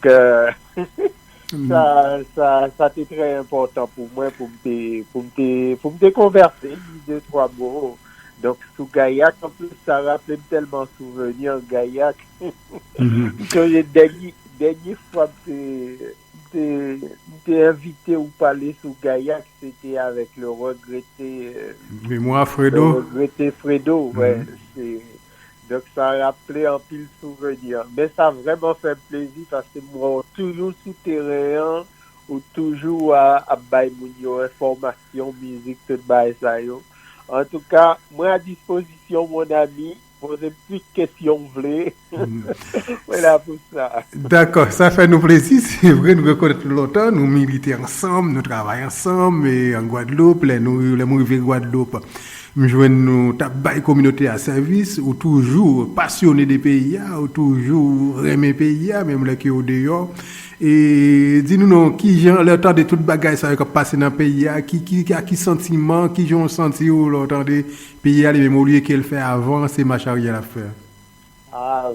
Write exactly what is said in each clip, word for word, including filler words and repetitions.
Donk, euh, sa, sa, sa te trè enpòtan pou mwen, pou m te, pou m te, pou m te konvèse, di de twa mo. Donk, sou Gayak, anplis, sa raple m tèlman souvni an Gayak. M sonje dènye, dènye fwa m te, m te, m te envite ou pale sou Gayak, se te avèk le regretté, euh, Memwa le Fredo. Regretté Fredo, wè, se, donk sa raple anpil souvni. Men sa vrèman fè m plezi paske m wè w toujou sou teren an, ou toujou a, ap bay moun yo enfòmasyon, mizik, tout bagay sa yo. Antouka, mwen a dispozisyon, mon ami. Poze m tout kesyon w vle. Mwen la pou sa. Dakò, sa fè nou plezi. Se vre, nou rekonèt nou lontan, nou milite ansanm, nou travay ansanm, e an Gwadloup, lè nou, lè mwen rive Gwadloup, m jwenn nou t ap bay kominote a sèvis, ou toujou pasyone de peyi a, ou toujou renmen peyi a, menm lè ke ou deyò. E di nou non, kijan, lè w tande tout bagay sa yo k ap pase nan peyi a, ki, ki, a ki santiman, kijan w santi w lè w tande peyi a li menm, olye ke l fè avan, se mach aryè l ap fè? Ah,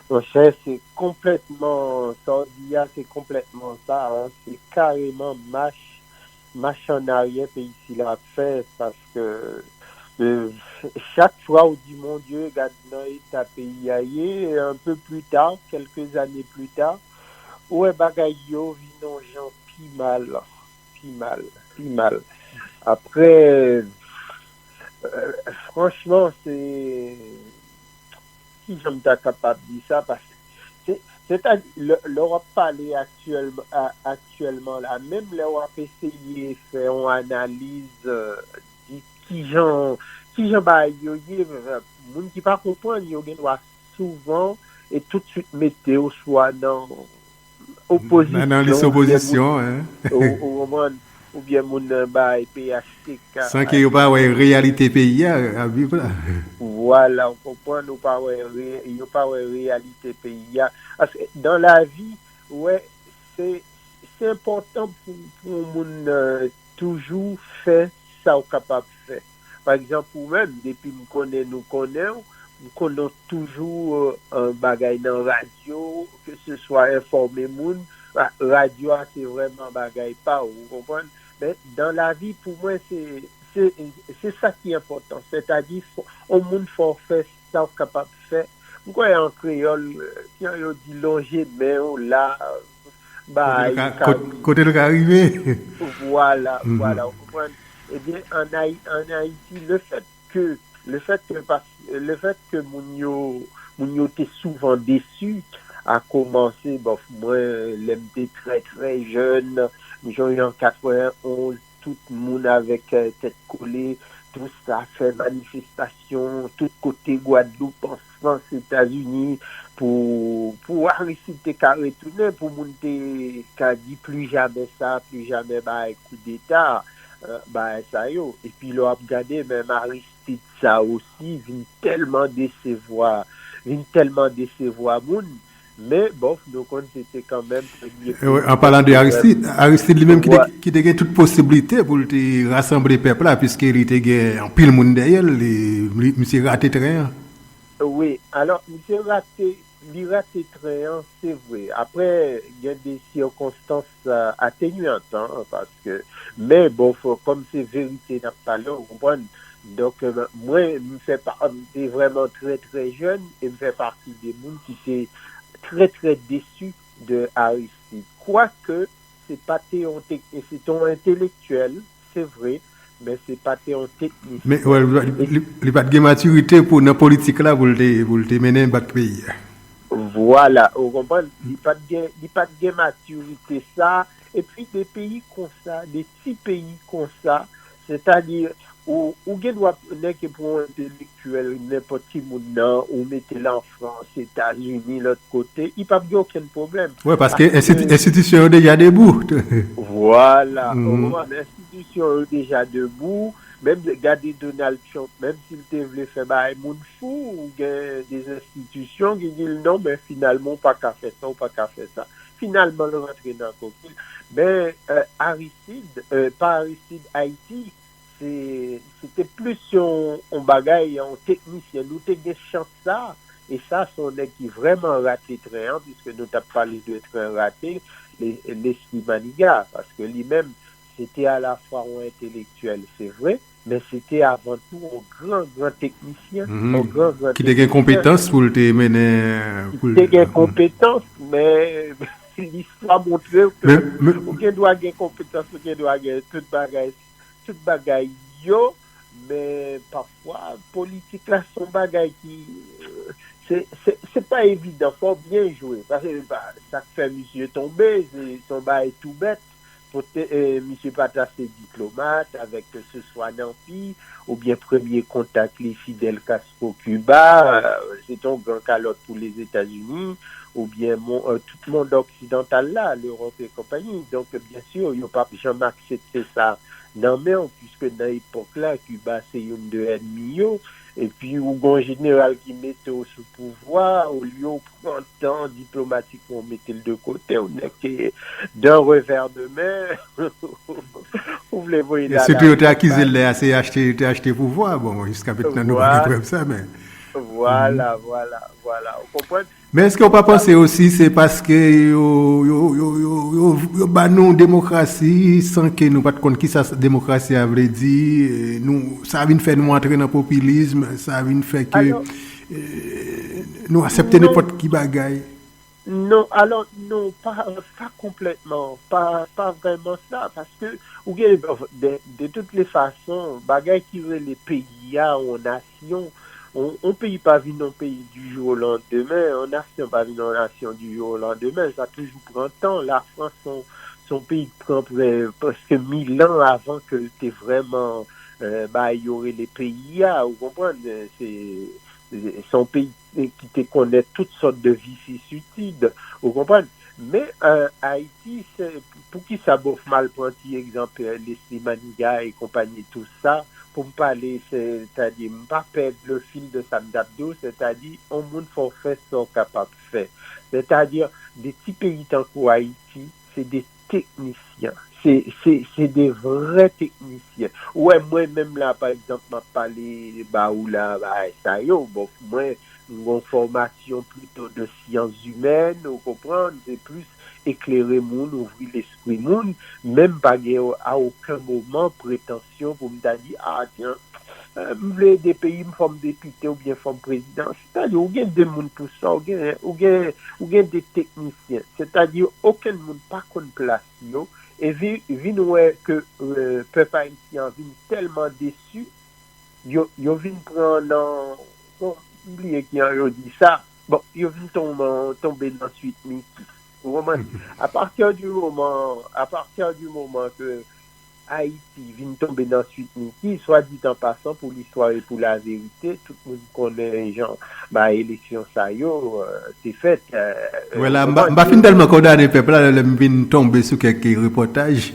monchè, se konplètman, sa w di a, se konplètman sa, hein. Se kareman mach, mach an aryè peyi sila ap fè, paske, euh, chak fwa w di, Mon Dieu, gad nan eta peyi a ye, un peu plus tard, quelques années plus tard, ou wè bagay yo vin yon jan pi mal, pi mal, pi mal. Apre, euh, franchman, se, kijan m ta kapab di sa, paske se, sètadi, lè, lè w ap pale aktyèlman, a, aktyèlman la, menm lè w ap eseye fè yon analiz, euh, di kijan, kijan bagay yo ye, euh, moun ki pa konprann, yo gen dwa souvan e toutswit mete w swa nan opozisyon, nan lis opozisyon, hein. Ou, ou konprann, oubyen moun nan bay P H T K. San ke yo pa wè reyalite peyi a, ap viv la. Vwala, ou konprann, ou pa wè re-, yo pa wè reyalite peyi a. Paske dan lavi, ou wè, se, se enpòtan pou, pou yon moun, euh, toujou fè sa w kapab fè. Pa egzanp, ou menm, depi m konnen nou konnen w, m konnen w toujou, euh, bagay nan radyo, ke se swa enfòme moun, ra-, radyo a se vrèman bagay pa w, ou konprann? Men, dan lavi, pou mwen, se, se, se sa ki enpòtan. Sètadi, fò, yon moun fè w fè sa w kapab fè. M kwè an kreyòl, euh, jan yo di lonje men w la, bay, kote l ka, kote l ka rive. Vwala, vwala, ou konprann? Ebyen, an Ayi-, an Ayiti, le fèt ke, le fèt ke, pas-, le fèt ke moun yo, moun yo te souvan desi, a kòmanse, bòf, mwen, lè m te trè, trè jèn, m sonje an katrevenonz, tout moun avèk, euh, tèt kole, tout sa fè manifestasyon, tout kote Gwadloup, an Frans, Etazini, pou, pou Aristide te ka retounen, pou moun te ka di pli jamè sa, pli jamè bay koudeta, euh, bay sa yo. Epi lè w ap gade, menm Aristide sa osi vin tèlman desevwa, vin tèlman desevwa moun, men, bòf, nou konn se te kanmenm premye prezidan. An palan de Aristide, Aristide li menm ki te, ki te gen tout posiblite pou l te rasanble pèp la, piske li te gen anpil moun dèyè l, li, li, misye rate tren an. Wi, alò, misye rate, li rate tren an, se vre. Apre, gen de sikonstans, euh, atenyant, hein, paske, men, bòf, kòm se verite n ap pale, ou konprann, Donk, euh, mwen, m fè pa, m te vrèman trè, trè jèn, e m fè pati de moun ki te trè, trè desi de Aristide. Kwake, se pa te yon tek-, se te yon entelektyèl, se vre, men se pa te yon teknisyen. Men, wè, li, li, li pa t gen matirite pou nan politik la pou l te, pou l te mennen bak peyi a. Vwala, ou konprann? Li pa t gen, li pa t gen matirite sa. Epi de peyi konsa, de ti peyi konsa, sètadi, ou, ou gen dwa nèg ki pou yon entelektyèl, nenpòt ki moun nan, ou mete l an Frans, Etazini, lòt kote, li p ap gen okenn pwoblèm. Wè, paske enstiti-, enstitisyon yo deja debou. Vwala, ou konprann, enstitisyon yo deja debou. Menm gade Donald Trump, menm si l te vle fè bagay moun fou, ou gen de enstitisyon ki di l non, men finalman, ou pa ka fè sa, ou pa ka fè sa. Finalman, l rantre nan kokil. Men, euh, Aristide, euh, pa Aristide, Ayiti, se, se te plis yon, yon bagay, yon teknisyen. Nou te gen chans sa, E sa, se yon nèg ki vrèman rate tren an, piske nou t ap pale de tren rate, Leslie Manigat, paske li menm, se te alafwa yon entelektyèl, se vre, men se te avan tou yon gran, gran teknisyen, yon gran, gran teknisyen. Ki te gen konpetans pou l te mennen. Ki te gen konpetans, men listwa montre ke ou gen dwa gen konpetans, ou gen dwa gen tout bagay, tout bagay yo, men pafwa, politik la, se yon bagay ki, se, se, se pa evidan, fò w byen jwe. Paske, sa k fè misye tonbe, se, se yon bagay tou bèt. Pote, eh, misye pa ta se diplomat, avèk ke se swa nan pi, oubyen premye kontak li Fidel Castro Kiba, eh, se te yon gran kalòt pou Lezetazini, oubyen mon, eh, tout mond oksidantal la, Lewòp e konpayi. Donk, byen si, yo p ap janm aksepte sa nan men w, piske nan epòk la, Kiba se youn de ènmi yo, epi ou gen yon jeneral ki mete w sou pouvwa, olye w pran tan diplomatikman, w mete l de kote, ou nèk ke d'un revers de main, ou vle voye l a la. E sitou yo te akize l lè a se achte, te achte pouvwa. Bon, jiska mentnan nou pa gen prèv sa, men. Vwala, vwala, vwala. Ou konprann? Men èske w pa panse osi se paske yo, yo, yo, yo, yo, yo ba nou demokrasi san ke nou pa t konn kisa demokrasi a vle di? E, nou, sa vin fè nou antre nan popilism, sa vin fè ke, e, nou aksepte nenpòt ki bagay. Non, alò, non, pa, pa konplètman, pa, pa vrèman sa, paske ou gen, de, de toutes les façons, bagay ki rele peyi a, yon nasyon, yon, yon peyi pa vin yon peyi du jour au lendemain, yon nasyon pa vin yon nasyon du jour au lendemain, sa toujou pran tan. Lafrans, se yon, se yon peyi ki pran pre-, prèske mil an avan ke l te vrèman, eh, bay yo rele peyi a, ou konprann? Se, se yon peyi ki te konnen tout sòt de visisitid, ou konprann? Men, eh, Ayiti, se, poukisa Bòf Mal pran ti egzanp, eh, Leslie Manigat e konpayi, tou sa, pou m pale, sètadi, m pa pèd le fil de sa m t ap di w, sètadi, yon moun fè w fè sa w kapab fè. Sètadi, de ti peyi tankou Ayiti, se de teknisyen. Se, se, se de vrè teknisyen. Ou wè, mwen menm la, pa egzanp, m ap pale ba ou la, bagay sa yo. Bon, mwen, m gon fòmasyon plito de syans imèn, ou konprann, se plis eklere moun, ouvri lespri moun, men m pa gen a okenn moman pretansyon pou m ta di, a, tyen, eh, m vle ede peyi m, fò m depite oubyen fò m prezidan. Sètadi, ou gen de moun pou sa, ou gen, ou gen, ou gen de teknisyen. Sètadi, okenn moun pa konn plas yo, e vi-, vin wè ke, eh, pèp ayisyen an vin tèlman desi, yo, yo vin pran nan, bon, m bliye kijan yo di sa. Bon, yo vin tonbe, tonbe nan swit Miki. Ou konprann? A partir du moment, à partir du moment que Ayiti vin tonbe nan swit Miki, swa dit an pasan, pou listwa e pou laverite, tout moun konnen jan ba eleksyon sa yo, eh, te fèt, eh, Wè la, m pa, m pa fin tèlman kondane pèp la, lè m vin tonbe sou kèk repòtaj.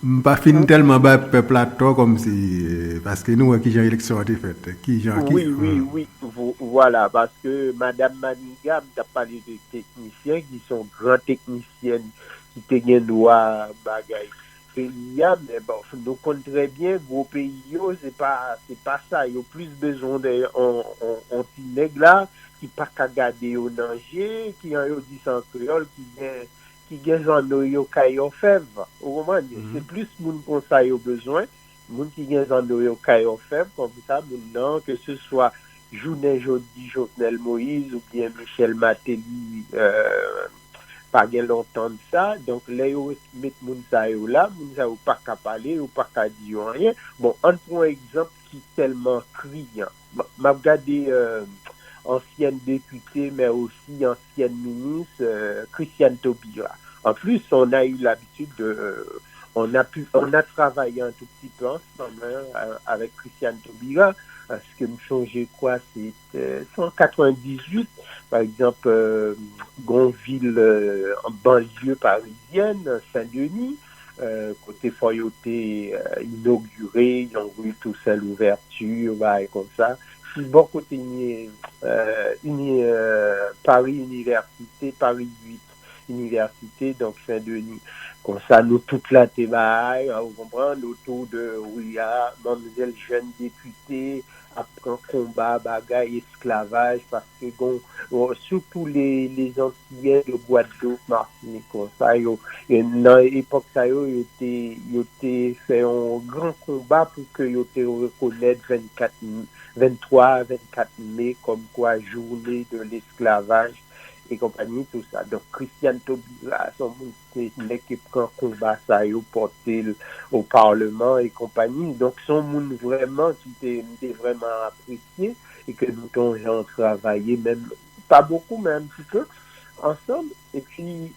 M pa fin tèlman bay pèp la tò kòmsi, eh, paske nou wè kijan eleksyon an te fèt. Kijan, ki, wi, wi, wi, vo-, vwala, paske Madam Maniga, m t ap pale de teknisyen, ki se yon gran teknisyèn, ki te gen dwa bagay peyi a, men bon, nou konn trè byen, gwo peyi yo, se pa, se pa sa, yo plis bezwen de on, on, on ti nèg la, ki pa ka gade yo nan je, ki an yo di sa an kreyòl, ki gen, ki gen zanno yo kay òfèv. Ou konprann? Se plis moun konsa yo bezwen, moun ki gen zanno yo kay òfèv, konsa moun nan, ke se swa jounen jodi Jovenel Moïse oubyen Michel Martelly, eh, pa gen lontan de sa. Donk, lè yo met moun sa yo la, moun sa yo pa ka pale, yo pa ka di yo anyen. Bon, ann pran yon egzanp ki tèlman kriyan. M, m ap gade, eh, ansyèn depite, men osi ansyèn minis, eh, Christiane Taubira. Anplis, on a eu l'habitude de, on a pu, on a travaillé un tout petit peu ensemble, hein, euh, avec Christiane Taubira, parce que m sonje, kwa, se, euh, se an katrevendizwit, pa egzanp, euh, gon vil, euh, an banlye parizyèn, Saint-Denis, euh, kote fò yo te, euh, inogire yon ri Toussaint Louverture, bagay konsa. Sou bò kote ini, euh, ini, euh, Paris Université, Paris uit. inivèsite, donk Sen Deni. Konsa, nou tout la te bay, ou konprann, otou de ri a, manmzèl jèn depite ap pran konba, bagay, esklavaj, paske gon, sirtou le, les Antillais de Guadeloupe, Martinique, konsa, yo, e nan epòk sa yo, yo te, yo te fè yon gran konba pou ke yo te rekonèt vennkat, venntwa, vennkat me kòmkwa jounen de lesklavaj e konpanyi, tou sa. Donk, Christiane Taubira, se yon moun, se nèg ki pran konba sa yo, pote l o palman e konpanyi. Donk, se yon moun vrèman ki te, m te vrèman apresye e ke nou te yon jan travaye, menm pa bokou, men un petit peu, ansanm. Epi,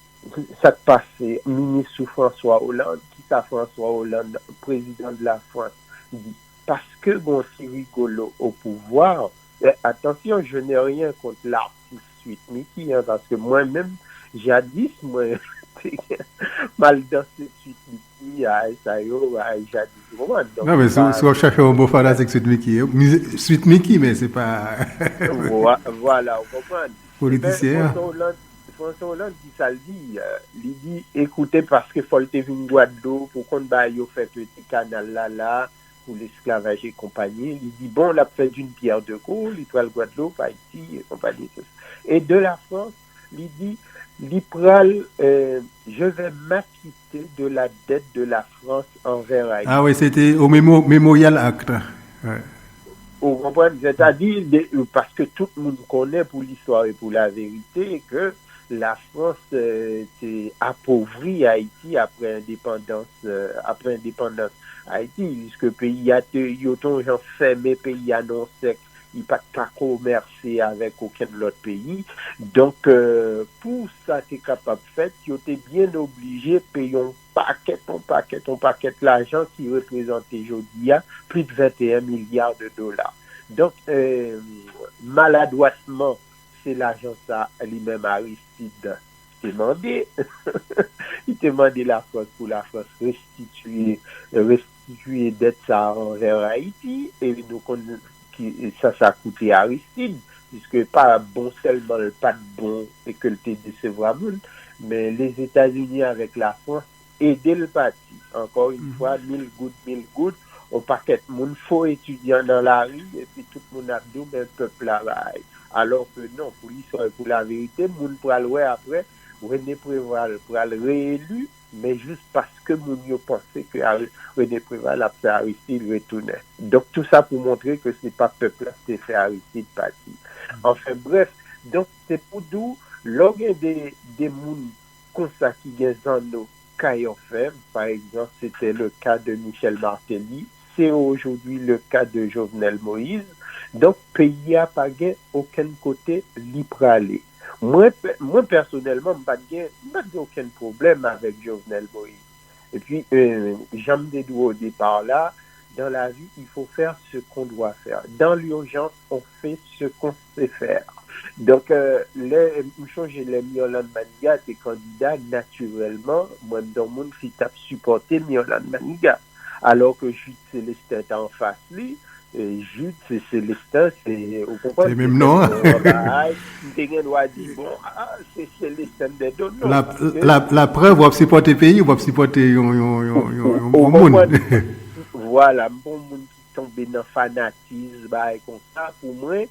sa k pase, minis sou François Hollande, kisa François Hollande, prezidan de la France, di? Paske gon ti rigolo o pouvwa, eh, attention, je n'ai rien contre l'artiste Sweet Micky, hein, paske mwen menm, jadis, mwen, te gen mal danse Sweet Micky, ay, sa yo, ay, jadis, ou konprann? Donk, non, men si, si w ap chache yon bon fanatik Sweet Micky, eh, mize-, Sweet Micky, men se pa vwa-, vwala, ou konprann? Politisyen an. François Hollande, François Hollande di sa l di, euh, li di, ekoute, paske fò l te vin Gwadloup, ou konn bagay yo fèt, ti kanal la, la, pou lesklavaj e konpanyi. Li di, bon, l ap fè d'une pierre deux coups, li pral Gwadloup, Ayiti, e konpanyi, tout sa. Et de la France, li di, li pral, euh, je vais m'acquitter de la dette de la France envers Haïti. Ah oui, se te o Memo-, Memorial Act. Ouais. Ou konprann? Sètadi, de, paske tout moun konnen pou listwa e pou laverite ke Lafrans, euh, te apovri Ayiti apre endepandans, euh, apre endepandans Ayiti, piske peyi a te, yo te yon jan fèmen peyi a nan yon sèk, li pa t ka komèse avèk okenn lòt peyi. Donk, euh, pou sa te kapab fèt, yo te byen oblije peye yon pakèt, yon pakèt, yon pakèt lajan ki reprezante jodi a plis de venteyen milya de dola. Donk, euh, maladwatman, se lajan sa li menm Aristide te mande. Li te mande Lafrans pou Lafrans restitiye, restitiye dèt sa a anvè Ayiti, e nou konn ki sa, sa koute Aristide, piske pa bon sèlman l pa t bon e ke l te desevwa moun, men Lèzetazini avèk Lafrans ede l pati. Ankò yon fwa, mil goud, mil goud, yon pakèt moun, fo etidyan nan lari, epi tout moun ap di w, men pèp la bay. Alò ke non, pou listwa e pou laverite, moun pral wè apre, René Préval pral reeli, men jis paske moun yo panse ke a-, René Préval ap fè Aristide retounen. Donk, tou sa pou montre ke se pa pèp la ki te fè Aristide pati. Anfen, brèf, donk, se pou di w, lè w gen de, de moun konsa ki gen zanno kay anfèm, pa egzanp, se te le ka de Michel Martelly, se ojodwi le ka de Jovenel Moïse. Donk, peyi a pa gen okenn kote li prale. Mwen, pè-, mwen pèsonèlman, m pa t gen, m pa t gen okenn pwoblèm avèk Jovenel Moïse. Epi, euh, jan m te di w o depa la, dans la vie, il faut faire ce qu'on doit faire. Dans l'urgence, on fait ce qu'on sait faire. Donk, euh, lè, m sonje lè Mirlande Manigat te kandida, natirèlman, mwen m te yon moun ki t ap sipòte Mirlande Manigat. Alò ke Jude Célestin t anfas li, e Jude, se Célestin, se, ou konprann? Se menm non an. M te gen dwa di, bon, ah, se Célestin m te do non. La, la, la preuve, w ap sipòte peyi, w ap sipòte yon, yon, yon, yon, yon, yon moun. Vwala, m pa yon moun ki tonbe nan fanatis, bagay konsa. Pou mwen,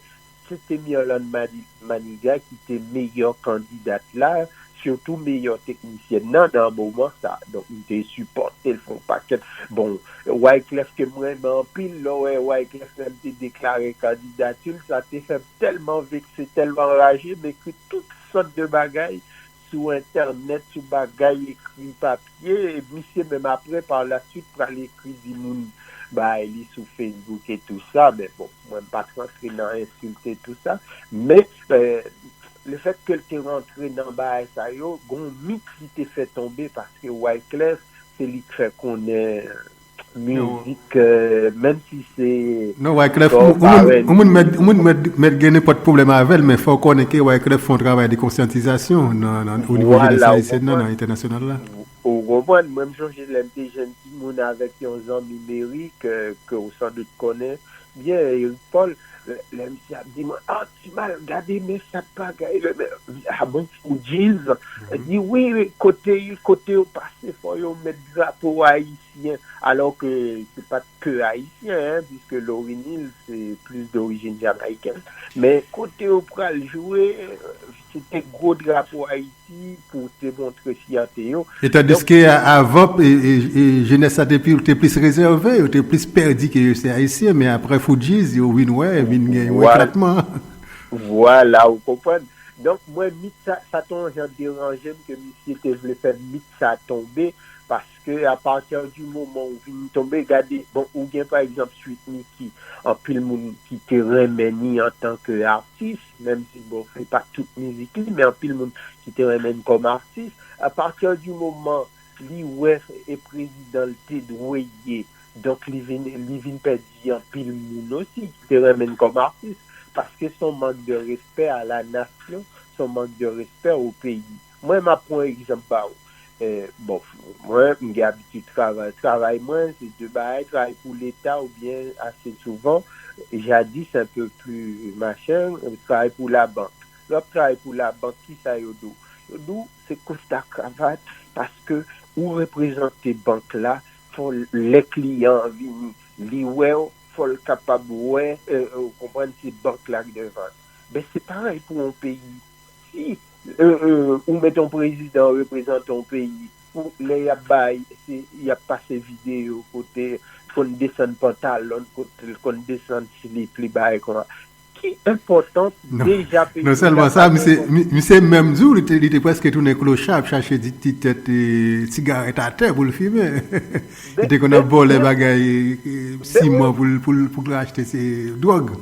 se te Mirlande Mani-, Manigat ki te meyè kandidat la, sitou meyè teknisyèn nan, nan moman sa. Donk, m te sipòte l, fè yon pakèt. Bon, Wyclef ke m renmen anpil, lè w wè Wyclef menm te deklare kandidati l, sa te fè m tèlman vekse, tèlman raje, m ekri tout sòt de bagay sou entènèt, sou bagay ekri papye, e misye menm apre, pa la swit, pral ekri di moun bay li sou Facebook e tou sa, men bon, mwen m pa t rantre nan ensilte tou sa, men, euh, le fèt ke l te rantre nan bagay sa yo, gon mit li te fè tonbe, paske Wyclef, se li k fè konnen mizik, euh, menm si se... Non, Wyclef, yon moun, yon moun mèt, yon moun mèt, mèt gen nenpòt pwoblèm avè l, men fò w konnen ke Wyclef fè yon travay de konsyantizasyon nan, nan, o nivo jenès ayisyèn nan, nan entènasyonal la. Ou konprann, mwen m sonje lè m te jèn timoun avèk yon zanmi Merik, euh, ke w san dout konnen byen, Eric Paul, Lè, lè misye ap di mwen, "Ah, Timal, gade men sa bagay, le, men, ah bon, Fou Djiz?" Di, "Wi, wi, kote, kote yo pase, fò yo met drapo ayisyen." Alò ke se pa t ke ayisyen, hein, puisque Lauryn Hill, se plis dorijin jamayiken. Men kote yo pral jwe, se te gwo drapo Ayiti pou te montre fyète yo. E tandiske a, avan, e, e, e, jenès la te pi, te plis rezève, yo te plis pè di ke yo se ayisyen, men apre Fou Djiz, yo vin wè, vin gen yon eklatman. Vwala, ou konprann. Donk, mwen, mit sa, sa te yon jan deranje m ke misye te vle fè mit sa tonbe, paske apati di moman ou vin tonbe, gade, bon, ou gen, pa egzanp, Sweet Micky, anpil moun ki te renmen ni antanke atis, menm si, bon, se pa tout mizik li, men anpil moun ki te renmen l kòm atis. Apati di moman li wè e prezidan l te dwe ye, donk li vin, li vin pèdi anpil moun osi ki te renmen l kòm atis, paske se yon mank de respè a la nasyon, se yon mank de respè o peyi. Mwen, m ap pran yon egzanp ba ou. Eh, bon, mwen, m gen abitid travay. Travay mwen, se de bagay, travay pou Leta oubyen ase souvan, jadis, un peu plus machin, travay pou labank. Lè w ap travay pou labank, kisa yo di w? Yo di w se kosta kravat, paske ou reprezante bank la, fò lè kliyan an vini, li wè w, fò l kapab wè, eh, ou konprann, se bank la k devan l. Ben, se parèy pou yon peyi. Si, eh, eh, ou met yon prezidan reprezante yon peyi, pou lè y ap bay, se, y ap pase videyo kote l konn desann pantalon, kote l konn desann slip li, bagay konsa. Ki enpòtans deja peyi a pa gen? Non, sèlman sa, misye, mi- misye menm di w, li te, li te prèske tounen klocha, ap chache ti, ti tèt, eh, sigarèt atè pou l fimen. Li te konn ap vòlè bagay, eh, siman pou l, pou l, pou l achte se dwòg.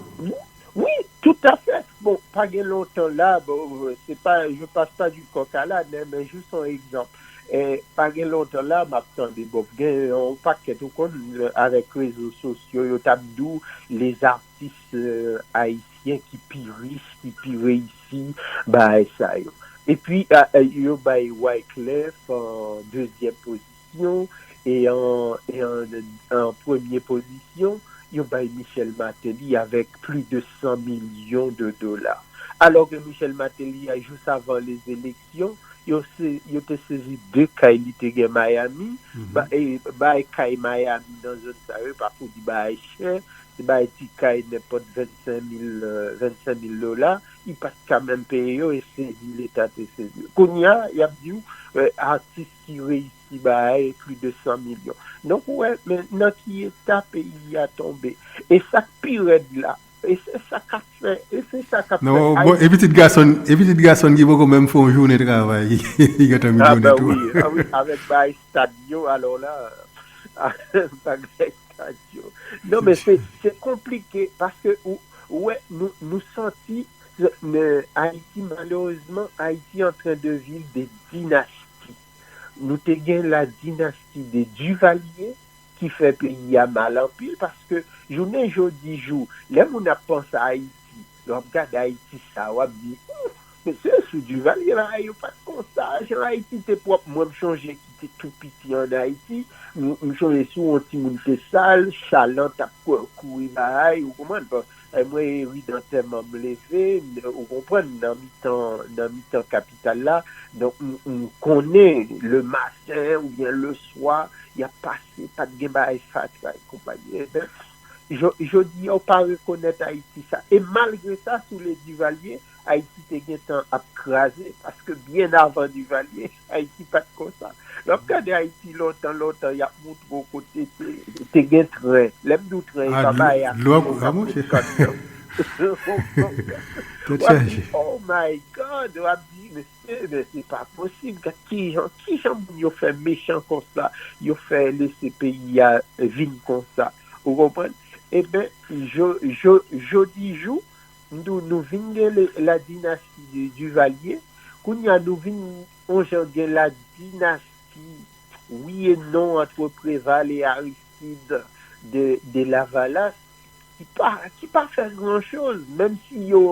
Wi, toutafè. Bon, pa gen lontan la, bon, se pa, je passe pas du coq à l'âne, hein, men jis yon egzanp. Eh, pa gen lontan la, m ap tande, bon, gen yon pakèt, ou konn, avèk rezo sosyo, yo t ap di w, les artistes, eh, ayisyen ki pi rich, ki pi reyisi, bagay sa yo. Epi, a, a, yo bay Wyclef an dezyèm pozisyon, e an, e an, an premye pozisyon, yo bay Michel Martelly avèk plis de san milyon de dola. Alò ke Michel Martelly, a, jis avan lezeleksyon, yo se, yo te sezi de kay li te gen Miami, ba, e, bay kay Miami nan zòn sa yo, pa pou di bagay chè, se bay ti kay nenpòt vennsenk mil, eh, vennsenk mil dola, li pa t ka menm peye yo, e sezi Leta te sezi. Kounye a, y ap di w, eh, atis ki reyisi bay plis de san milyon. Donk, ou wè, men nan ki eta peyi a tonbe. E sa k pi rèd la, e se sa k ap fè, e se sa k ap fè. Non, bon, e pitit gason, e pitit gason ki poko menm fè yon jounen travay, li gentan milyonnen tou. Ah, ben wi, ah wi, avèk bay stad yo, alò la, bagay stad yo. Non, men se, se konplike, paske ou, ou wè, nou, nou santi, men Ayiti, malerezman, Ayiti antren de viv de dinasti. Nou te gen la dinasti de Duvalier, ki fè peyi a mal anpil, paske jounen jodi jou, lè moun ap panse a Ayiti, lè w ap gade Ayiti sa, w ap di, "Ouf, mesye, sou Duvalier bagay yo pa t konsa, jan Ayiti te pwòp." Mwen, m chonje ki te tou piti ann Ayiti, m, m chonje si yon timoun te sal, chalan t ap kou-, kouri bagay, ou konprann? Bon, e mwen, e ridantè m leve, ou konprann, nan mitan, nan mitan kapital la. Donk, m, m konnen le maten oubyen le swa, y ap pase, pa t gen bagay fatra e konpayi. Eben, jo-, jodi a, ou pa rekonèt Ayiti sa. E malgre sa, sou le Duvalier, Ayiti te gentan ap kraze, paske byen avan Duvalier, Ayiti pa t konsa. Lè w ap gade Ayiti lontan, lontan, y ap montre w kote te, te gen tren. Lè m di w tren, e pa bay aksè nan kot kanyon. Tèt chaje. W ap di, "Oh my God!" W ap di, "Mesye, men se pa posib. Gad kijan, kijan moun yo fè mechan konsa, yo fè lese peyi a vin konsa." Ou konprann? Eben, jo-, jo-, jodi jou, m di w, nou vin gen le, la dinasti de Duvalier. Kounye a, nou vin on jan gen la dinasti, wi e non, ant Preval e Aristide de, de Lavalas, ki pa, ki pa fè gran choz, menm si yo,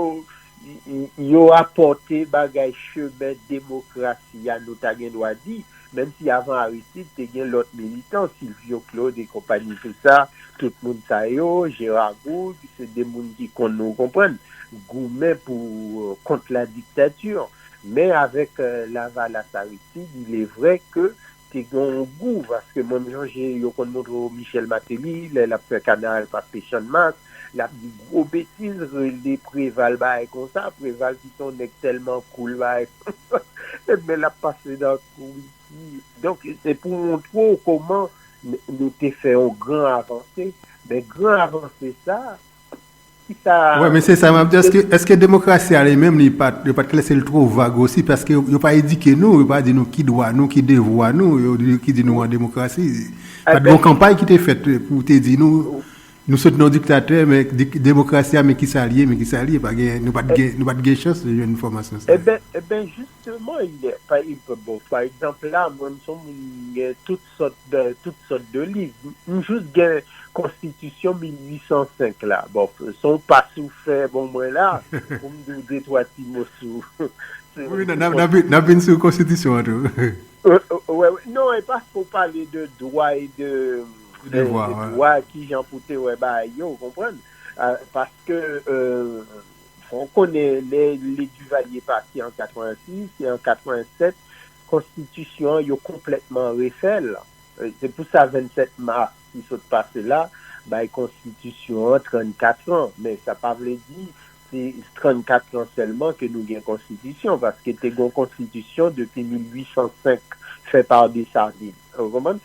yo apòte bagay chemen demokrasi a, nou ta gen dwa di, Menm si avan Aristide, te gen lòt militan, Silvio Claude e konpayi, tout sa, tout moun sa yo, Gérard Gourgue, se de moun ki konn, ou konprann, goumen pou, euh, kont la diktati. Men avèk, euh, Lavalas Aristide, il est vrai que te gen yon gou, paske mwen m sonje yo konn montre w Michel Martelly, lè l ap fè kanal pa Pechanmas, l ap di gwo betiz, rele Preval bagay konsa, Preval ki se yon nèg tèlman cool bagay konsa, men l ap pase nan koripti. Donk, se pou montre w kòman n- nou te fè yon gran avanse, men gran avanse sa, ki sa Wè, men se sa m ap di. Èske, èske demokrasi a li menm, li pa t, yo pa t klase l twò vag osi, paske yo, yo pa edike nou, yo pa di nou ki dwa nou, ki devwa nou, yo di, ki di nou an demokrasi. Pa t gen yon kanpay ki te fèt pou te di nou, nou sot nan diktatè, men dik- demokrasi a, men ki sa l ye, men ki sa l ye, pa gen, nou pa t gen, nou pa t gen chans de jwenn enfòmasyon sa. Eben, eben, jisteman, il est, pa, bon, pa egzanp, la, mwen, m se yon moun, m gen tout sòt de, tout sòt de liv. M jis gen konstitisyon mil uit san senk la. Bon, se yon pas ou fè ban mwen la, pou m di w de twa ti mo sou, sou Wi, n ap, n ap, n ap vin sou konstitisyon an tou. Wè, wè, wè. Non, e pa pou pale de dwa e de, de, Devwa, de wè. Dwa, ki jan pou te wè bagay yo, ou konprann? Ah, paske, euh, fò w konnen, lè, lè Duvalier pati an katrevensis, e an katrevenset, konstitisyon an, yo konplètman refè l. Euh, se pou sa vennsèt mas ki sot pase la, bay konstitisyon an trannkat an. Men sa pa vle di se trannkat an sèlman ke nou gen konstitisyon, paske te gen yon konstitisyon depi mil uit san senk, fè pa Dessalines. Ou konprann?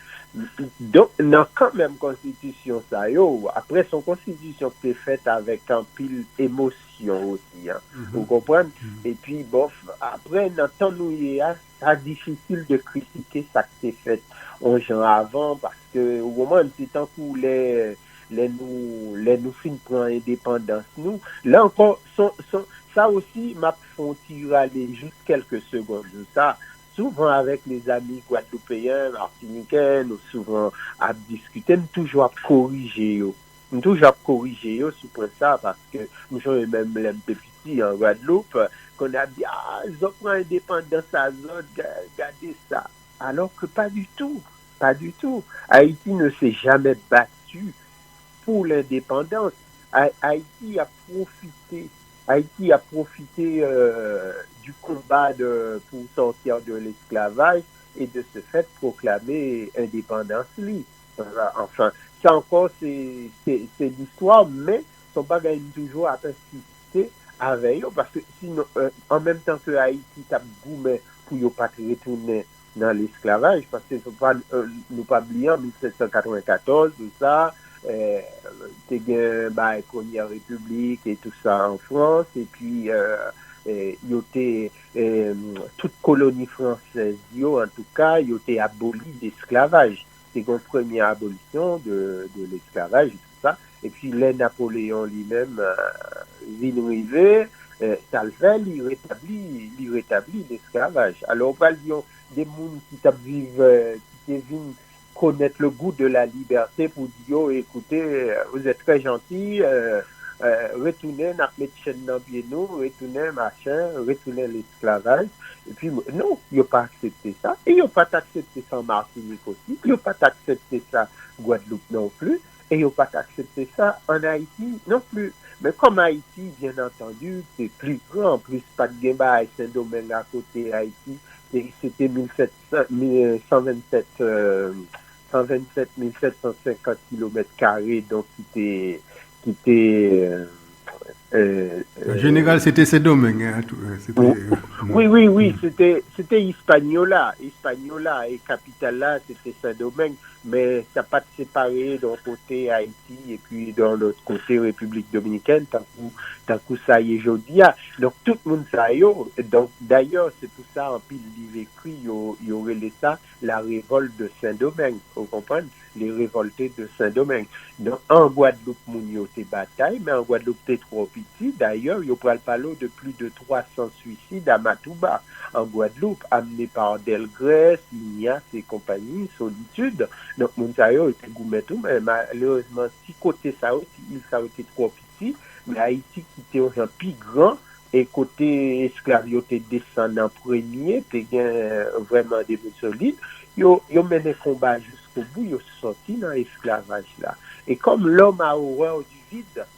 Donk, nan kanmenm konstitisyon sa yo, apre se yon konstitisyon ki te fèt avèk anpil emosyon osi, an. Ou konprann? Epi, bon, apre, nan tan nou ye a, sa difisil de kritike sa k te fèt yon jan avan, paske, ou konprann, se tankou lè, lè nou, lè nou fin pran endepandans nou. La ankò, son, son, sa osi, m ap fè yon ti rale jis kèlke segonn sou sa. Souvan avèk lezami gwadloupeyen, matiniken, nou souvan ap diskite, m toujou ap korije yo. M toujou ap korije yo sou pwen sa, paske m sonje menm lè m te piti an Gwadloup, konn ap di, ah, zòt pran endepandans a zòt, ga- gade sa. Alors que pas du tout, pas du tout. Haïti ne s'est jamais battu pour l'indépendance. Ay- Ayiti ap pwofite, Ayiti ap pwofite, euh, du combat de, pour sortir de l'esclavage et de ce fait proclamer endepandans li. Euh, enfin, sa ankò, se, se, se listwa, men se yon bagay m toujou ap ensiste avè yo, paske sinon, euh, an menm tan ke Ayiti t ap goumen pou yo pa t retounen nan lesklavaj, paske se pa, euh, nou pa bliye an mil sèt san katrevenkatòz, tout sa, euh, te gen bay Premyè Repiblik e tout sa an Frans, epi, euh, euh, yo te, euh, tout koloni fransèz yo, antouka, yo te aboli lesklavaj. Te gen yon premye abolisyon de, de lesklavaj, tout sa. Epi lè Napoleyon li menm, euh, vin rive, euh, sa l fè, li retabli, li retabli lesklavaj. Alò, ou pral di yon, de moun ki t ap viv, euh, ki te vin connaître le goût de la liberté pou di yo, écoutez, euh, vous êtes très gentil, euh, euh, retounen, n ap met chèn nan pye nou, retounen, machin, retounen lesklavaj. Epi, non, yo pa aksepte sa. E yo pa t aksepte sa an Matinik osi. Yo pa t aksepte sa Gwadloup non plis. E yo pa t aksepte sa an Ayiti non plis. Men kòm Ayiti, byen antandi, se pli gran, plis pa t gen bagay Sendomeng akote Ayiti, se, se te mil sèt san, mil, san vennsèt, euh, san vennsèt mil sèt san senkant kilomèt kare, donk ki te, ki te, euh, euh, euh, Jeneral, se te Sendomeng, hein, tou, euh, se te, Wi, euh, wi, wi, wi, se te, se te Hispaniola. Hispaniola e kapital la, se te Sendomeng, men sa pa t separe de yon kote Ayiti epi de yon lòt kote Repiblik Dominikèn, tankou, tankou sa ye jodi a. Donk, tout moun sa yo, donk, dayè, se pou sa anpil liv ekri, yo, yo rele sa la révolte de Saint-Domingue, ou konprann? Les révoltés de Saint-Domingue. Donk, an Gwadloup, moun yo te batay, men an Gwadloup te twò piti. Dayè, yo pral pale w de plis de twa san swisid a Matouba, an Gwadloup, amne pa Delgrès, Ignace e konpayi, Solitude. Donk, moun sa yo, yo te goumen tou, men malerezman, ti kote sa yo, ti il sa yo te twò piti, men Ayiti ki te yon jan pi gran, e kote esklav yo te desann an premye, te gen vrèman de moun solid, yo, yo mennen konba jiskobou, yo sòti nan esklavaj la. E kòm l'homme a horreur du vide,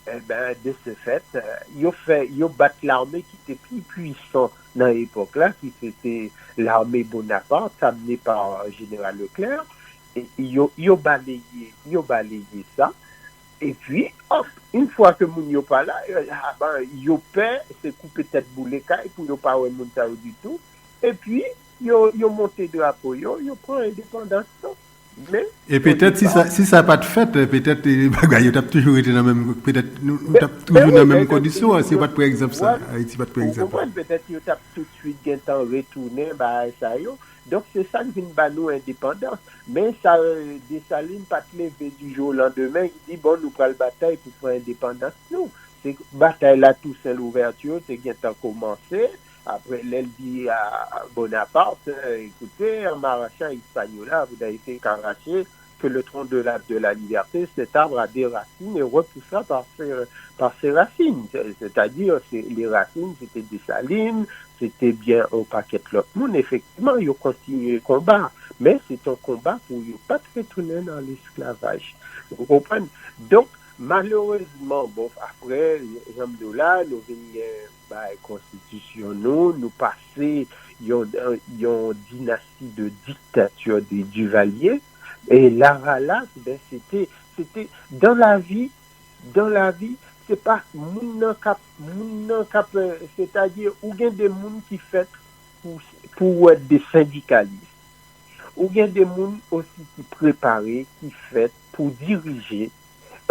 e ben, de ce fait, euh, yo fè, yo bat lame ki te pi pwisan nan epòk la, ki se te lame Bonaparte, amene pa Jeneral Leclerc, e yo, yo baleye, yo baleye sa. Epi, hop, yon fwa ke moun yo pa la, euh, ah ben, yo pè, se koupe tèt boule kay pou yo pa wè moun sa yo ditou. Epi, yo, yo monte drapo yo, yo pran endepandans yo. Men, E petèt, si sa, si sa pa t fèt, petèt, eh, bagay yo t ap toujou rete nan menm, petèt, nou, nou t ap toujou nan menm kondisyon an, si yo pa t pran egzanp sa, Ayiti pa t pran egzanp la. Petèt, yo t ap toutswit gentan retounen bagay sa yo. Donk, se sa k vin ba nou endepandans. Men sa, euh, Desalin pa t leve du jour au lendemain, li di, bon, nou pral batay pou pran endepandans nou. Se batay la Toussaint Louverture te gentan kòmanse. Apre, lè l di a Bonaparte, euh, écoutez, en m'arrachant à Hispaniola, vous n'avez fait qu'arracher que le tronc de la, de la liberté, cet arbre a des racines et repoussa par ses, par ses racines. C'est-à-dire, c'est, les racines, c'était Dessalines, c'était bien un paquet de l'autre monde. Effectivement, ils ont continué le combat. Mais c'est un combat pour ne pas retourner dans l'esclavage. Vous comprenez? Donc, malheureusement, bon, après, j'aime de là, nous venons, euh, bah, constitution, nous, nous passer, ils ont, ils ont dynastie de dictature des Duvalier. Et Lavalas, ben, c'était, c'était dans la vie, dans la vie, c'est pas moun nan k ap, moun nan k ap, euh, c'est-à-dire, ou gen de moun ki fèt pour, pour être des syndicalistes. Ou gen de moun aussi qui préparé, qui fêt pour diriger.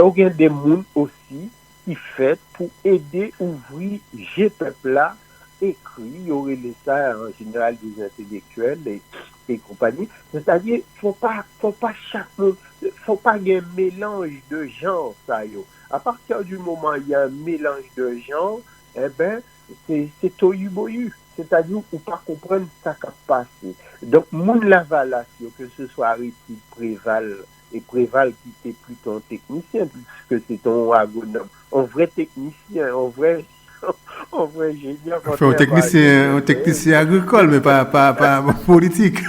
Ou gen de moun aussi ki fèt pour aider ouvrir je pèp la, écrit, yo rele sa en général des intellectuels et, et compagnie. C'est-à-dire, faut pas, faut pas chaque monde, faut pas gen mélange de genre, ça yo. À partir du moment il y a un mélange de genre, eh ben, c'est, c'est tohu-bohu. C'est-à-dire, ou pa konprann sa k ap pase. Donk, moun Lavalas yo, ke se swa Aristide, Préval, e Préval ki te plito yon teknisyen, puiske se te yon agwonòm, yon vrè teknisyen, yon vrè, yon vrè enjenyè. Enfin, yon teknisyen, yon teknisyen agrikòl, men pa, pa, pa politik.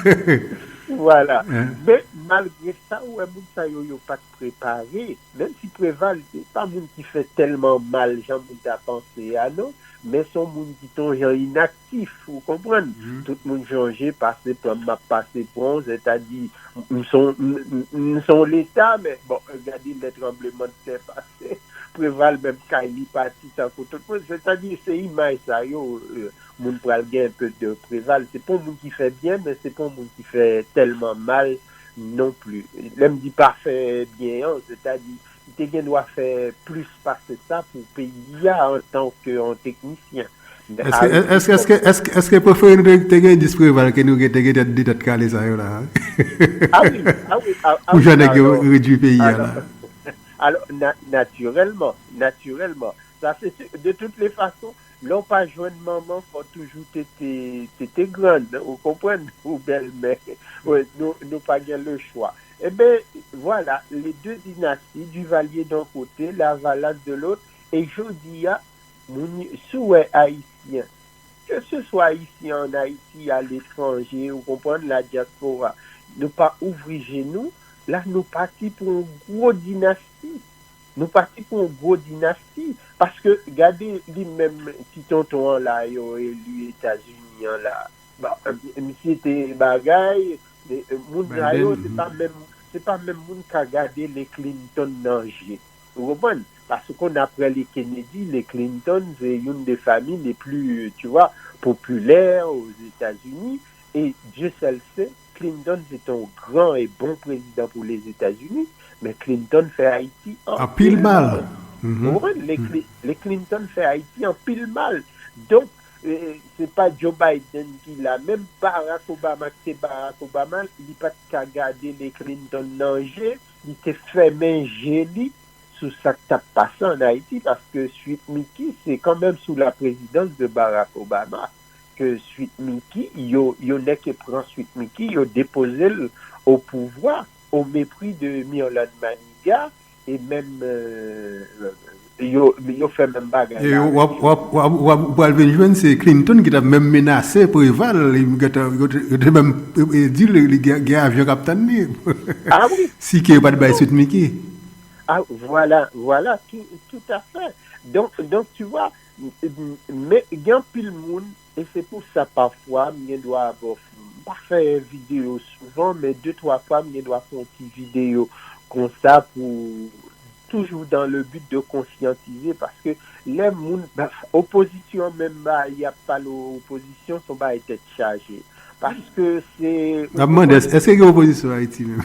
Voilà. Men, malgre sa, ou wè, moun sa yo, yo pa t prepare. Menm si Préval, se pa moun ki fè tèlman mal, jan moun ta panse a, non. Men se yon moun ki te yon jan inaktif, ou konprann? Tout moun chanje, pase pran, m ap pase pran, sètadi, m se yon, m se yon leta, men, bon, gade lè tranblemanntè pase, Préval menm kay li pati tankou tout moun, sètadi, se imaj sa yo, euh, moun pral gen enpe de Préval. Se pa yon moun ki fè byen, men se pa yon moun ki fè tèlman mal non pli. Lè m di pa fè byen an, sètadi, li te gen dwa fè plis pase sa pou peyi a antanke yon teknisyen. Èske, èske, èske, èske, èske prefere nou te, te gen dis Preval ke nou gen, te gen tèt, de tèt kale sa yo la? A wi, a wi, a, a wi. Pou jan nèg yo redui peyi a la. Alò, na, natirèlman, natirèlman. Sa se si, de toutes les façons, lè w pa jwenn manman, fò toujou tete, tete grann, ou konprann, ou bèlmè. Wi, nou, nou pa gen le choix. Eben, vwala, les deux dynasties, Duvalier d'un côté, Lavalas de l'autre, e jodi a, moun, si w wè Ayisyen, ke se swa Ayisyen ann Ayiti, aletranje, ou konprann, la diaspora, nou pa ouvri je nou, la nou pati pou yon gwo dinasti. Nou pati pou yon gwo dinasti. Paske, gade li menm, ti tonton an la, yo eli Etazini an la. Bon, misye te bagay, moun sa yo, se pa menm, se pa menm moun ka gade le Clinton nan je. Ou konprann? Parce qu'on apprend les Kennedy, les Clinton, c'est une des familles les plus, tu vois, populaires aux États-Unis. Et Dieu seul sait, Clinton, c'est un grand et bon président pour les États-Unis, mais Clinton fait Haïti en pile mal. Vous comprenez? Les, les Clinton fait Haïti en pile mal. Donc, euh, c'est pas Joe Biden qui l'a. Même Barack Obama, qui c'est Barack Obama, il pas qu'à garder les Clinton dans le jeu, li te fèmen je li sou sa k t ap pase ann Ayiti, paske Sweet Mickey, se kanmenm sou la présidence de Barack Obama ke Sweet Mickey, yo, yo nèk e pran Sweet Mickey, yo depoze l au pouvoir, au mépris de Mirlande Manigat, e menm, euh, yo, yo fè menm bagay la avèk yo. W ap, w ap, w ap, w ap, w pral vin jwenn se Clinton ki t ap menm menase Preval, li gentan, yo te, yo te menm, e, e, di l li gen, gen avyon k ap tann li. Ah wi. Si ke yo pa t bay Sweet Mickey. Ah, voilà, voilà, tout, tout à fait. Donc, donc, tu vois, m, m, men gen anpil moun, e se pou sa pafwa, m gen dwa, bon, m pa fè videyo souvan, men de twa fwa, m gen dwa fè yon ti videyo konsa pou, toujours dans le but de conscientiser, paske lè moun, ba, opozisyon menm ba, y ap pale opozisyon, se yon bagay tèt chaje. Paske se. N ap mande, èske gen opozisyon Ayiti menm?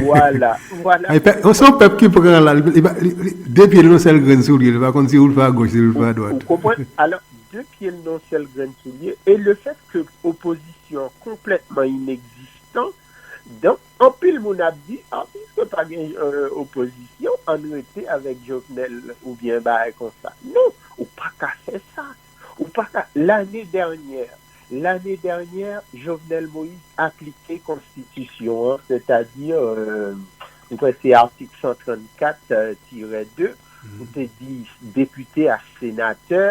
Voilà, voilà. Ay, pè, se yon pèp ki pran la, li, li, li, li, de pye l nan sèl grenn soulye, li pa konn si ou l fè a gòch, si ou l fè a dwat. Ou konprann? Alò, de pye l nan sèl grenn soulye, e le fèt ke opozisyon konplètman inegzistan, donk, anpil moun ap di, ah, piske pa gen, euh, opozisyon, ann rete avèk Jovenel oubyen bagay konsa. Non, ou pa ka fè sa. Ou pa ka, lane dènyè, lane dènyè, Jovenel Moïse aplike konstitisyon an, sètadi, euh, m kwè se atik san trannkat, euh, tirè de, pou te di depite ak senatè,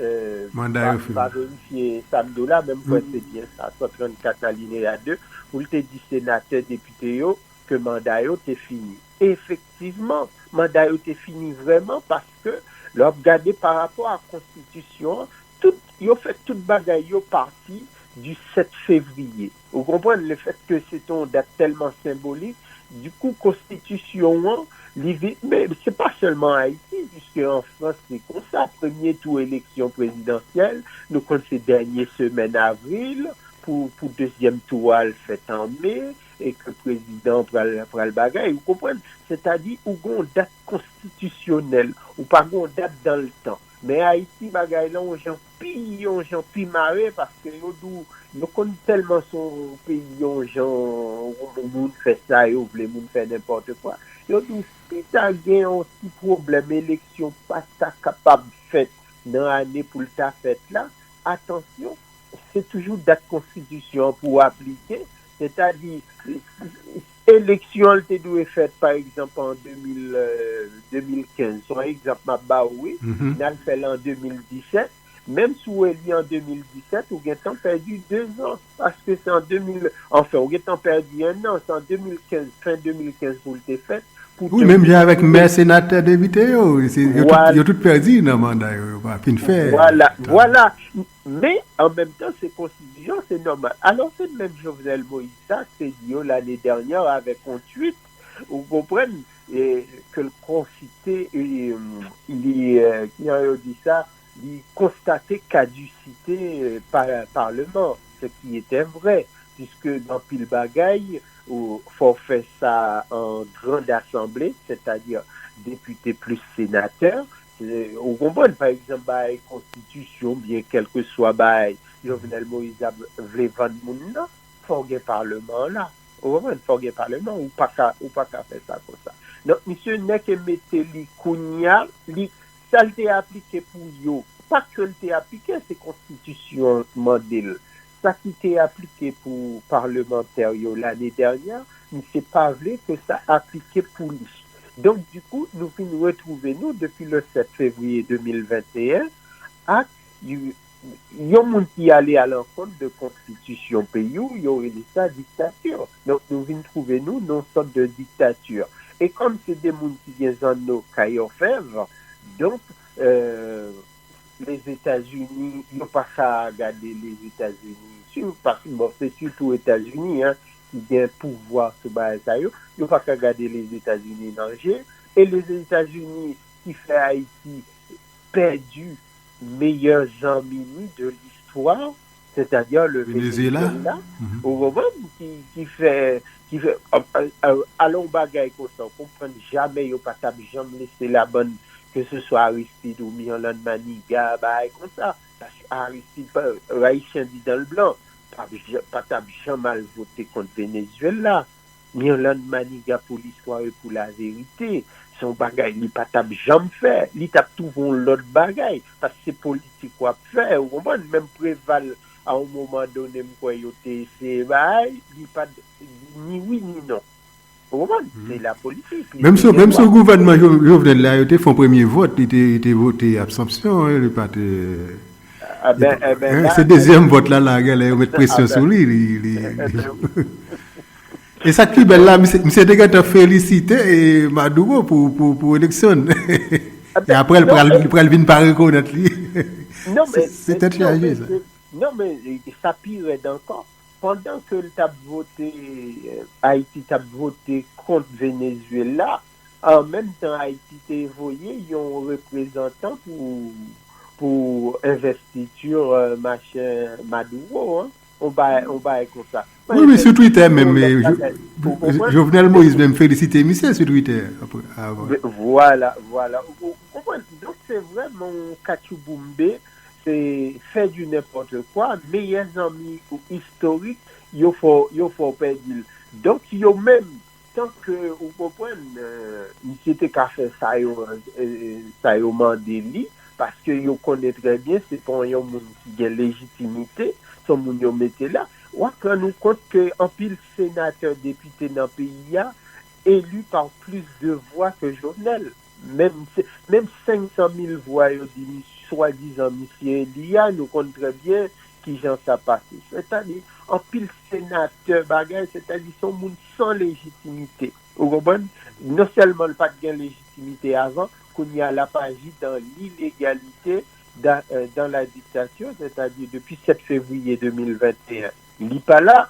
euh, manda yo fini. M pa verifye sa m di w la, men m kwè se byen sa, san trannkat alineya de, pou l te di senatè, depite yo, ke manda yo te fini. Efektivman, manda yo te fini vrèman paske, lè w ap gade pa rapò a konstitisyon an, tout, yo fè tout bagay yo pati di sèt fevriye. Ou konprann? Le fèt ke se te yon dat tèlman senbolik, dikou, konstitisyon an, li vi-, men se pa sèlman Ayiti, piske an Frans, se konsa. Premye tou eleksyon prezidansyèl, nou konn se dènye semèn avril, pou, pou dezyèm tou a, l fèt an me, e ke prezidan pral, pral bagay. Ou konprann? Sètadi, ou gen yon dat konstitisyonèl, ou pa gen yon dat dan l tan. Men Ayiti, bagay la, yon jan pi, yon jan pi mare, paske yo di w, yo konn tèlman se yon peyi, yon jan, yon moun fè sa yo vle, moun fè nenpòt kwa. Yo di w, si ta gen yon ti pwoblèm, eleksyon pa ta kapab fèt nan ane pou l ta fèt la, atansyon, se toujou dat konstitisyon an pou w aplike, sètadi, eleksyon an te dwe fèt, pa egzanp, an de mil, euh, de mil kenz. Se yon egzanp m ap ba w, wi. N al fè l an de mil disèt. Menm si w eli an de mil disèt, ou gentan pèdi de zan. Paske se an de mil, anfen, ou gentan pèdi en an. Se an de mil kenz, fen de mil kenz pou l te fèt. Wi, menm jan avèk mè, senatè, depite yo, se, yo tout, yo tout pèdi nan manda yo, yo pa fin fè. Vwala, vwala. Men, an menm tan, se konstitisyon, se nòmal. Alò, se menm Jovenel Moïse sa, te di yo lane dènyè avèk yon twit, ou konprann, e, ke l konsite, e, li, e, kijan yo di sa, li konstate kadisite, e, pa, paleman, ce qui était vrai, puisque nan pil bagay, ou, fò w fè sa an grand assemblée, sètadi depite plis senatè, e, ou konprann, pa egzanp, bay konstitisyon, byen kèlkeswa bay Jovenel Moïse ap vle vann moun nan, fò w gen paleman an la. Ou konprann? Fò w gen paleman, ou pa ka, ou pa ka fè sa konsa. Donk, misye nèk e mete li kounya, li, sa l te aplike pou yo, pa ke l te aplike, se konstitisyon an mande l. Sa ki te aplike pou palmantè yo lane dènyè, misye pa vle ke sa aplike pou li. Donk, dikou, nou vin retwouve nou depi le sèt fevriye de mil venteyen ak yon moun ki ale alankont de konstitisyon peyi w, yo rele sa diktati. Donk, nou vin twouve nou nan yon sòt de diktati. E kòm se de moun ki gen zanno kay òfèv, donk, euh, Lèzetazini, yo pa ka gade Lèzetazini, si, paske, bon, se sitou Etazini, en, ki gen pouvwa sou bagay sa yo, yo pa ka gade Lèzetazini nan je, e Lèzetazini ki fè Ayiti pèdi meyè zanmi ni de listwa, sètadi le Venezuela, Venezuela, ou konprann, ki, ki fè, ki fè, a, a, a, alò yon bagay konsa, ou konprann, jamè yo pa t ap janm lese labann, ke se swa Aristide ou Mirlande Manigat, bagay konsa. Paske Aristide, pa, Ayisyen di dans le blanc, pa, pa t ap janm al vote kont Venezuela. Mirlande Manigat, pou listwa e pou laverite, se yon bagay li pa t ap janm fè. Li t ap twouve yon lòt bagay, paske se politik w ap fè, ou konprann? Menm Preval, a yon moman done, m kwè yo te eseye bay, li pa t di ni wi ni non. Ou konprann? Se la politik. Menm sou, menm sou gouvènman Jo- Jovenel la, yo te fè yon premye vòt, li te, li te vote absanpsyon, li pa te. Ah ben, eh ben, eh, se dezyèm vòt la, la, genlè yo met presyon sou li, li, li, li. E sa ki bèl la, misye, misye te gentan felisite e Maduro pou, pou, pou eleksyon. E apre, l pral, li pral vin pa rekonèt li. Se tèt chaje, sa. Non, men sa pi rèd ankò. Pandan ke l t ap vote, Ayiti t ap vote kont Venezuela, an menm tan, Ayiti te voye yon reprezantan pou, pou envestiti, euh, machin Maduro, hein. On bagay, on bagay konsa. Wi, wi, sou Twitter menm, Jovenel Moïse menm felisite misye sou Twitter. Apre, avan. Vwala, vwala. Ou konprann? Donk, se vrèman yon katchouboumbe, se fè di nenpòt kwa. Meyè zanmi ou istorik, yo fè w, yo fè w pèdi l. Donk, yo menm, tanke, ou konprann, euh, misye te ka fè sa yo, euh, sa yo mande li, paske yo konnen trè byen se pa yon moun ki gen lejitimite, se yon moun yo mete la. W ap rann ou kont ke anpil senatè, depite nan peyi a eli pa plis de vwa ke Jovenel. Menm, menm senk san mil vwa yo di swadizan misye eli a, nou konn trè byen kijan sa pase. Sètadi, anpil senatè bagay, sètadi, se yon moun san lejitimite. Ou konprann? Non sèlman l pa t gen lejitimite avan, kounye a l ap aji dan lilegalite, dan, euh, dans la dictature, sètadi depi sèt fevriye de mil venteyen. Li pa la,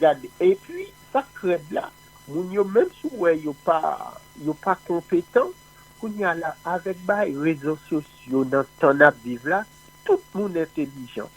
gade, epi, sa k rèd la, moun yo, menm si w wè yo pa, yo pa konpetan, kounye a la, avèk bagay rezo sosyo nan tan n ap viv la, tout moun entelijan.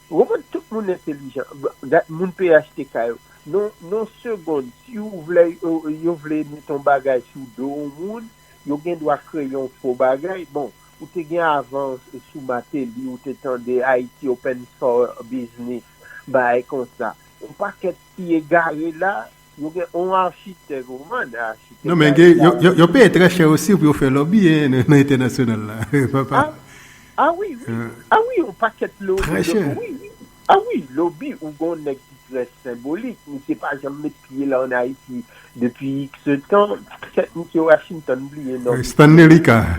Ou konprann? Tout moun entelijan. Gad, moun P H T K yo. Non, non segonn, si w vle, yo, yo vle met yon bagay sou do yon moun, yo gen dwa kreye yon fo bagay. Bon, ou te gen avan sou Martelly, ou te tande Haiti Open Source Business, bagay konsa. Yon pakèt ti egare la, yo gen yon achitèk, ou konprann, achitèk. Non, men yo, yo, yo peye trè chè osi pou yo fè lòbi, hein, nan, nan entènasyonal la, papa. Ah, ah wi, wi. Ah wi, yon pakèt lòbi. Trè chè. Wi, wi. Ah wi, lòbi, ou gen yon nèg ki trè senbolik, misye pa janm met pye l ann Ayiti depi X tan. Tèt misye Washington, bliye non. Stanley Lucas.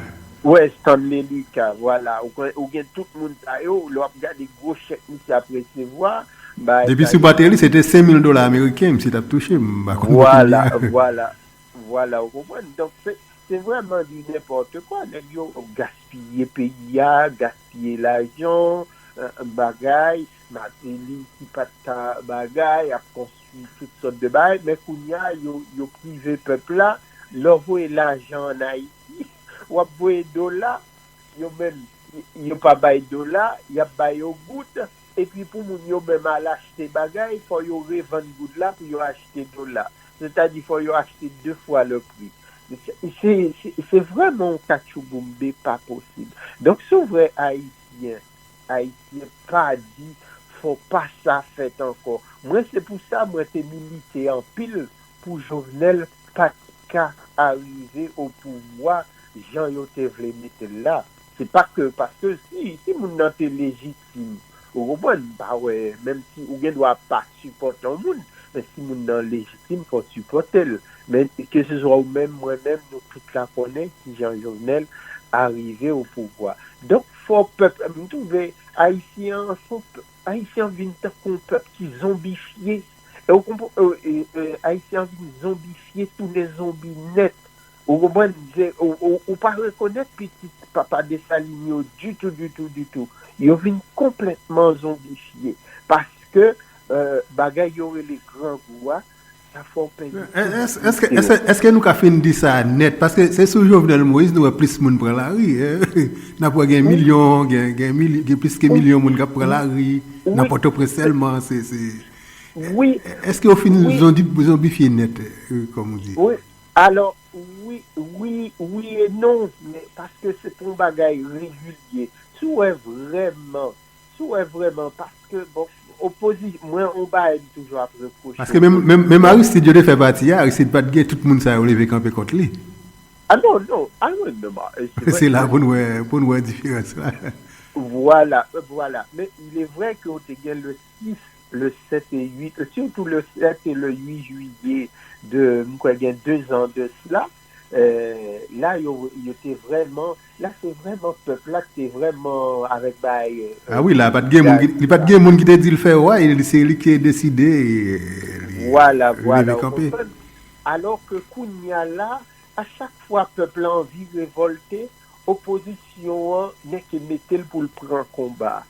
Wè, Stanley Lucas, vwala. Ou gen, ou gen tout moun sa yo, lè w ap gade gwo chèk misye ap resevwa, bay. Depi sou Martelly, se te senk mil dola ameriken, misye t ap touche, m pa konn konbyen. Vwala, vwala, vwala, ou konprann? Donk, se, se vrèman di nenpòt kwa. Nèg yo gaspiye peyi a, gaspiye lajan, euh, bagay, Martelly ki pa t ka bagay, ap konstwi tout sòt de bagay, men kounye a, yo, yo prive pèp la, lè w voye lajan ann Ayiti, w ap voye dola, yo menm, yo pa bay dola, y ap ba yo goud, epi pou moun yo menm al achte bagay, fò yo revann goud la pou yo achte dola. Sètadi, fò yo achte de fwa le pri. Se, se, se, se vrèman yon katchouboumbe pa posib. Donk, si w vrè Ayisyen, Ayisyen pa di, fò pa sa fèt ankò. Mwen, se pou sa mwen te milite anpil pou Jovenel pa t ka arive o pouvwa jan yo te vle mete l la. Se pa ke, paske si, si moun nan te lejitim, ou konprann, m pa wè, menm si ou gen dwa pa sipòte yon moun, men si moun nan lejitim, fò w sipòte l. Men ke se swa ou menm, mwen menm, nou tout la konnen kijan Jovenel arive o pouvwa. Donk, fò pèp, m twouve Ayisyen an, se yon pèp, Ayisyen an vin tankou yon pèp ki zonbifye. E ou konprann, e, e, e, Ayisyen an vin zonbifye, tounen zonbi nèt. Ou konprann? Se, ou, ou, ou pa rekonèt pitit papa Desalin yo ditou, ditou, ditou. Yo vin konplètman zonbifye. Paske, euh, bagay yo rele grangou a, sa fè w pèdi tout dignite w. Èske, èske, èske nou ka fin di sa nèt? Paske se sou Jovenel Moïse nou wè plis moun pran lari, hein? N ap wè gen milyon, gen, gen mil-, gen plis ke milyon moun k ap pran lari nan Pòtoprens sèlman, se, se. Wi. Èske yo fin zonbi-, zonbifye nèt, euh, kòm ou di? Wi. Alò, wi, wi, wi e non, men paske se pa yon bagay regilye. Si w wè vrèman, si w wè vrèman, paske, bon, opozi-, mwen, yon bagay m toujou ap repwoche. Paske menm, menm, menm Aristide yo te fè pati a, Aristide pa t gen tout moun sa yo leve kanpe kont li. Ah non, non, ah non, non, non, e se vrè. Se la pou n wè, pou n wè diferans la. Vwala, vwala. Men, il est vrai ke w te gen le sis le sèt e uit, sitou le sèt e le uit jiyè de, m kwè gen de zan de sila, eh, la, yo, yo te vrèman, la, se vrèman pèp la ki te vrèman avèk bay. Ah wi, la, pa t gen moun ki, li pa t gen moun ki te di l fè wa, e se li ki deside, e li Vwala, vwala, leve kanpe. Alò ke kounye a la, a chak fwa pèp la anvi revòlte, opozisyon an nèke mete l pou l pran konba.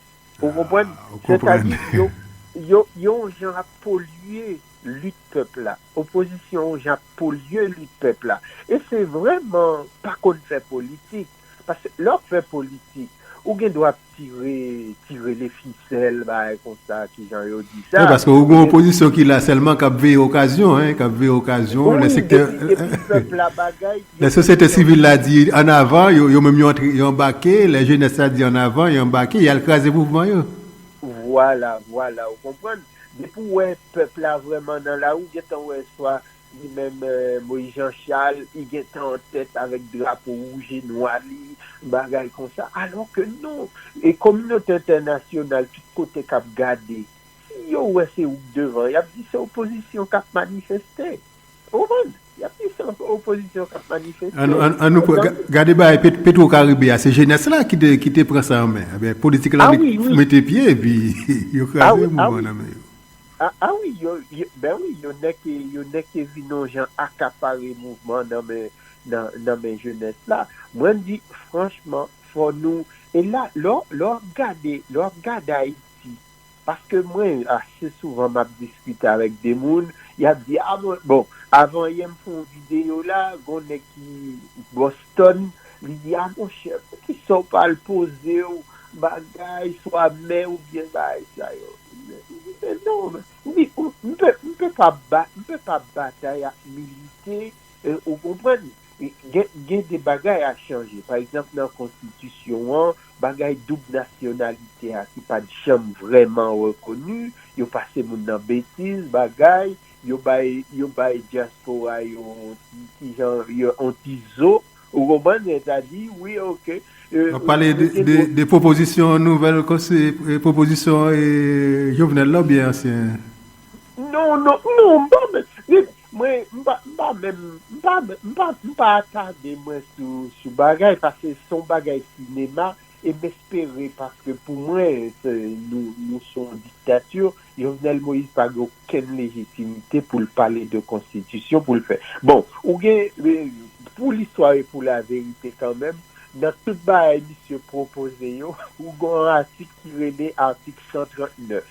Ou konprann? Sètadi, yo, yo, yo yon jan ap polye lit pèp la. Opozisyon yon jan ap polye lit pèp la. E se vrèman pa konn fè politik. Paske lè w ap fè politik, ou gen dwa ap tire, tire le fisèl, bagay konsa, kijan yo di sa. Wi, paske ou gen yon opozisyon ki la sèlman k ap veye okazyon, hein, k ap veye okazyon, le sektè, le sosyete sivil la di an avan, yo, yo menm yo antre, yo anbake, le jenès la di an avan, yo anbake, y al kraze mouvman yo. Vwala, vwala, ou konprann? Depi w wè pèp la vrèman nan lari, ou gentan wè swa li menm, eh, Moïse Jean Charles, li gentan an tèt avèk drapo wouj e nwa li, bagay konsa. Alò ke non, e kominote entènasyonal, tout kote k ap gade, si yo wè se ou k devan, y ap di se opozisyon k ap manifeste. Ou konprann? Y ap di se opozisyon k ap manifeste. An nou, an, an nou pran, ga-, gade bagay Pet-, Petro Caribe a, se jenès la ki te, ki te pran sa an men. Ebyen, politik la mete pye, epi yo kraze mouvman nan men yo. Ah, ah wi, yo, yo, ben wi, yo nèke, yo nèke vin yon jan akapare mouvman nan men, nan, nan men jenès la. Mwen di, franchman, fò nou, e la, lè w, lè w ap gade, lè w ap gade Ayiti, paske mwen, ase souvan, m ap diskite avèk de moun, y ap di, ah, mwen, bon, avan yè, m fè yon videyo la, gon nèg ki Boston, li di, ah, monchè, poukisa w pa al poze w, bagay, swa mè oubyen bagay sa yo. Men non, men, m di, m pe, m pe pa ba-, m pe pa batay ak milite, eh, ou konprann? Gen, gen de bagay a chanje. Pa egzanp, nan konstitisyon an, bagay doub nasyonalite a ki pa t janm vrèman rekoni, yo pase moun nan betiz, bagay, yo bay, yo bay dyaspora yo yon ti, ti jan, yo, yon ti zo, ou konprann, sètadi, wi, oke. W ap pale de, de, de pwopozisyon nouvèl konsi-, e, pwopozisyon, e, Jovenel la oubyen ansyen? Non, non, non, m pa menm, mwen, m pa, m pa menm, m pa, m pa, m pa atade mwen sou, sou bagay, paske se yon bagay sinema, e m espere, paske pou mwen, se, nou, nou sou yon diktati, Jovenel Moïse pa gen okenn lejitimite pou l pale de konstitisyon, pou l fè. Bon, ou gen, e, pou listwa e pou laverite kanmenm, nan tout bagay misye pwopoze yo, ou gen yon atik ki rele atik san trannèf.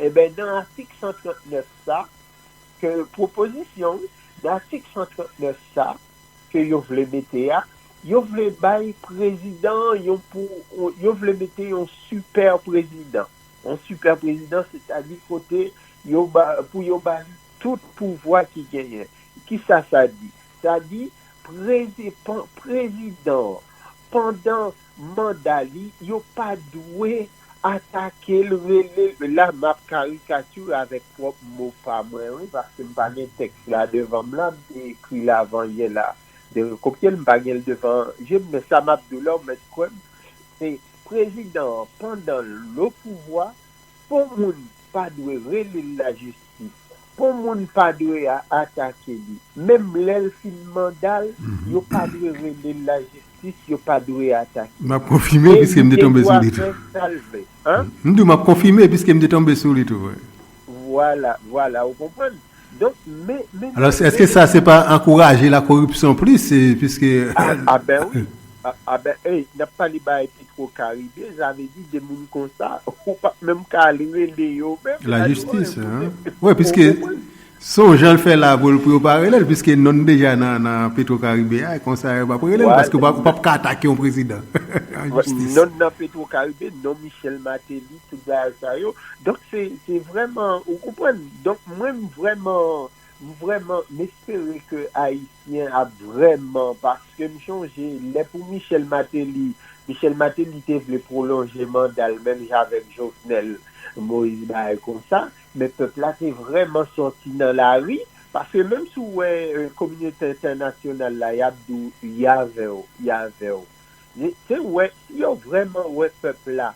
Ebyen, nan atik san trannèf sa, ke pwopozisyon, wi, nan atik san trannèf sa, ke yo vle mete a, yo vle bay prezidan an yon pou, yo vle mete yon sipè prezidan. Yon sipè prezidan, sètadi kote yo ba, pou yo ba li tout pouvwa ki genyen. Kisa sa di? Sa di, prezi-, pan-, prezidan an, pandan manda li, yo pa dwe atake l, rele l. La, m ap karikatire avèk pwòp mo pa mwen, wi, paske m pa gen tèks la devan m la, m te ekri l avan yè la. De, kopye l, m pa gen l devan je m, men sa m ap di w la, w mèt kwè m, se prezidan an, pandan l o pouvwa, pon moun pa dwe rele l lajistis. Pon moun pa dwe a-, atake li. Menm lè l fin manda l, yo pa dwe rele l lajistis, yo pa dwe atake l. M ap konfime, piske m te tonbe sou li tou. Hein? M di w, m ap konfime, piske m te tonbe sou li tou, wi. Vwala, vwala, ou konprann? Donk, men, men, alò, èske sa, se pa ankouraje la koripsyon plis, e, piske... Ah, ah, ben wi. Ah, ah, ben, ey, n ap pale bay Petro Caribe, sa vle di de moun konsa, ou p ap menm ka al rele yo menm. Lajistis, hein? Wi, piske se yon jan l fè la pou, pou yo pa rele l, piske non l deja nan, nan Petro Caribe a, e konsa yo p ap rele l, paske ou p ap, ou p ap ka atake yon prezidan. Lajistis. Non nan Petro Caribe, non Michel Martelly, tout bagay sa yo. Donk, se, se vrèman, ou konprann? Donk, mwen, m vrèman, m vrèman, m espere ke Ayisyen ap vrèman, paske m chonje, lè pou Michel Martelly, Michel Martelly te vle pwolonje manda l, menm jan avèk Jovenel Moïse, bagay konsa, men pèp la te vrèman sòti nan lari, paske menm si w wè, eh, kominote entènasyonal la, y ap di w, y avè w, y avè w. Se wè, si yo vrèman wè pèp la,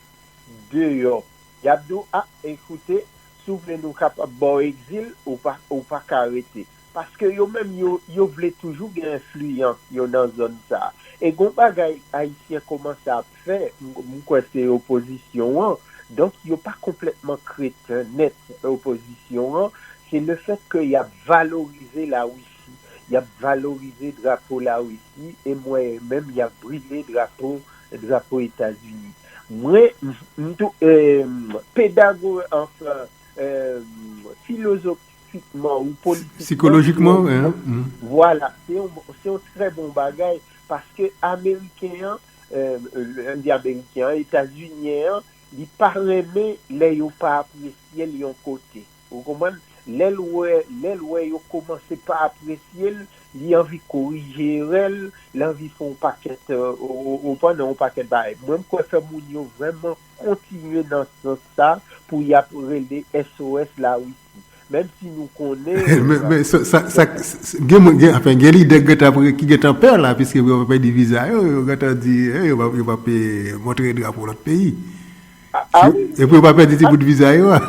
deyò, Y ap di w, a, ekoute, si w vle nou kapab ba w egzil, ou pa, ou pa ka rete. Paske yo menm, yo, yo vle toujou gen enfliyans yo nan zòn sa a. E gon bagay Ayisyen kòmanse ap fè, m, m kwè se opozisyon an, donk yo pa konplètman kreten nèt opozisyon an, se le fèt ke y ap valorize Larisi, y ap valorize drapo Larisi, e mwen menm, y ap brile drapo, drapo Etazini. Mwen, m, m tou, e, pedago, anfen, e, filozofikman ou politikman, sikolojikman, se yon, wi, hein, vwala, se yon, se yon trè bon bagay, paske Ameriken an, e, lè m di Ameriken an, Etazinyen an, li pa renmen lè yo pa apresye l yon kote. Ou konprann? Lè l wè, lè l wè yo kòmanse pa apresye l, li anvi korije erè l, li anvi fè yon pakèt, e, ou, ou, ou konprann, yon pakèt bagay. Mwen, m kwè fè moun yo vrèman kontinye nan sans sa pou y ap rele S O S Larisi. Menm si nou konnen, men, men sa, sa, sa, s- gen moun, gen, anfen, gen lidè ki gentan pre- ki gentan pè la, piske yo pa pèdi viza yo, yo gentan di, e, yo pa, yo pa pe montre drapo lòt peyi. A, a, wi, epi yo pa pèdi ti bout viza yo a.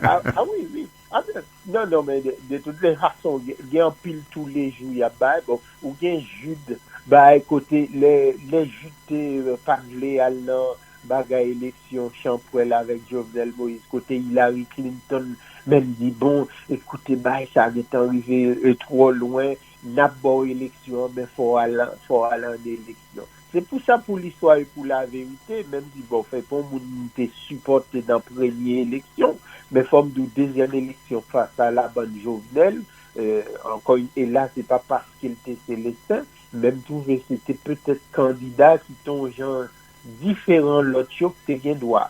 A, a, wi, wi. A, ben, non, non, men de, de toutes les façons, gen, gen anpil toulejou y ap bay. Bon, ou gen Jude bay kote lè, lè Jude te, e, pa t vle al nan bagay eleksyon chanpwèl avèk Jovenel Moïse, kote Hillary Clinton menm di, bon, ekoute, bagay sa gentan rive, e, twò lwen, n ap ba w eleksyon an, men fò w al, fò w al an eleksyon. Se pou sa, pou listwa e pou laverite, menm si, bon, fè pa yon moun m te sipòte nan premye eleksyon, men fò m di w, dezyèm eleksyon fas a labann Jovenel, e, ankò, e la, se pa paske l te Selesten, men m twouve se te petèt kandida ki te yon jan diferan lòt yo ki te gen dwa.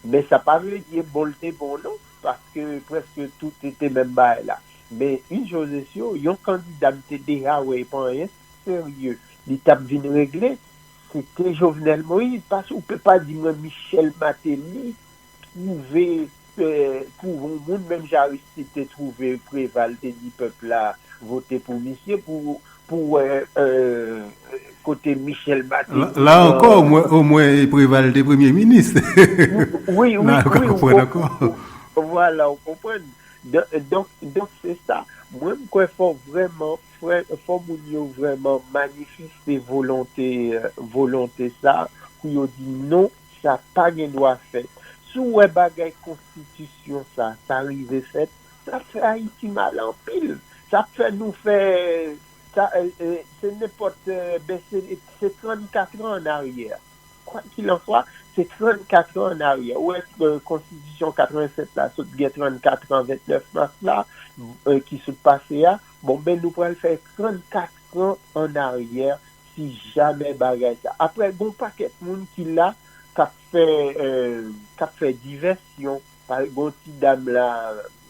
Men sa pa vle di e bon l te bon non, paske prèske tout te te menm bagay la. Men une chose est sûre, yon kandida m te deja wè e pa anyen serye li t ap vin regle, se te Jovenel Moïse. Paske ou pe pa di mwen Michel Martelly twouve, e, twouve yon moun, menm jan Aristide te twouve Preval te di pèp la vote pou misye, pou, pou wè, e, kote Michel Martelly la, la ankò, omwen, omwen Preval te premye minis. Wi, wi, la, wi, ou konprann ankò. Vwala, ou konprann. Don- donk, donk se sa. Mwen, m kwè fò vrèman, frè, fò moun yo vrèman manifeste volonte, e, volonte sa, pou yo di non, sa pa gen dwa fèt. Si w wè bagay konstitisyon sa, sa rive fèt, sa fè Ayiti mal anpil. Sa fè nou fè, sa, e, e, se nenpòt, e, ben, se, se trannkat an an aryè. Quoi qu'il en soit, se trannkat an an aryè. Ou wè, e, konstitisyon katrevennsèt la sot gen trannkat an, vennèf mas la, e, ki sot pase a. Bon, ben, nou pral fè trannkat an an aryè si jamè bagay sa. Apre, gon pakèt moun ki la k ap fè, e, k ap fè divèsyon. Pa, gon ti dam la,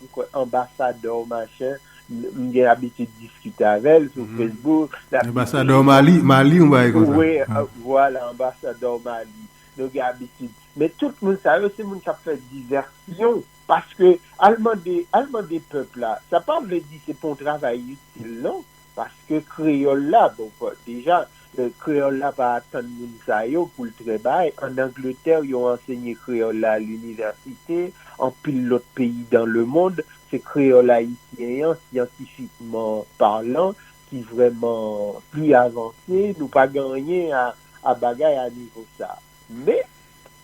m kwè, anbasadò, machin, m, m gen abitid diskite avè l sou Facebook. L ap di, anbasadò Mali, Mali, yon bagay konsa. Wi, e, vwala, anbasadò Mali. Nou gen abitid. Men tout moun sa yo, se moun k ap fè divèsyon. Paske, al mande, al mande pèp la, sa pa vle di se pa yon travay itil, non. Paske kreyòl la, bon, pa- deja, e, kreyòl la pa atann moun sa yo pou l trè bay. Ann Angletè, yo ansenye kreyòl la a linivèsite. Anpil lòt peyi dans le monde, se kreyòl ayisyen an, syantifikman palan, ki vrèman pli avanse. Nou pa gen anyen a, a bagay a nivo sa. Men,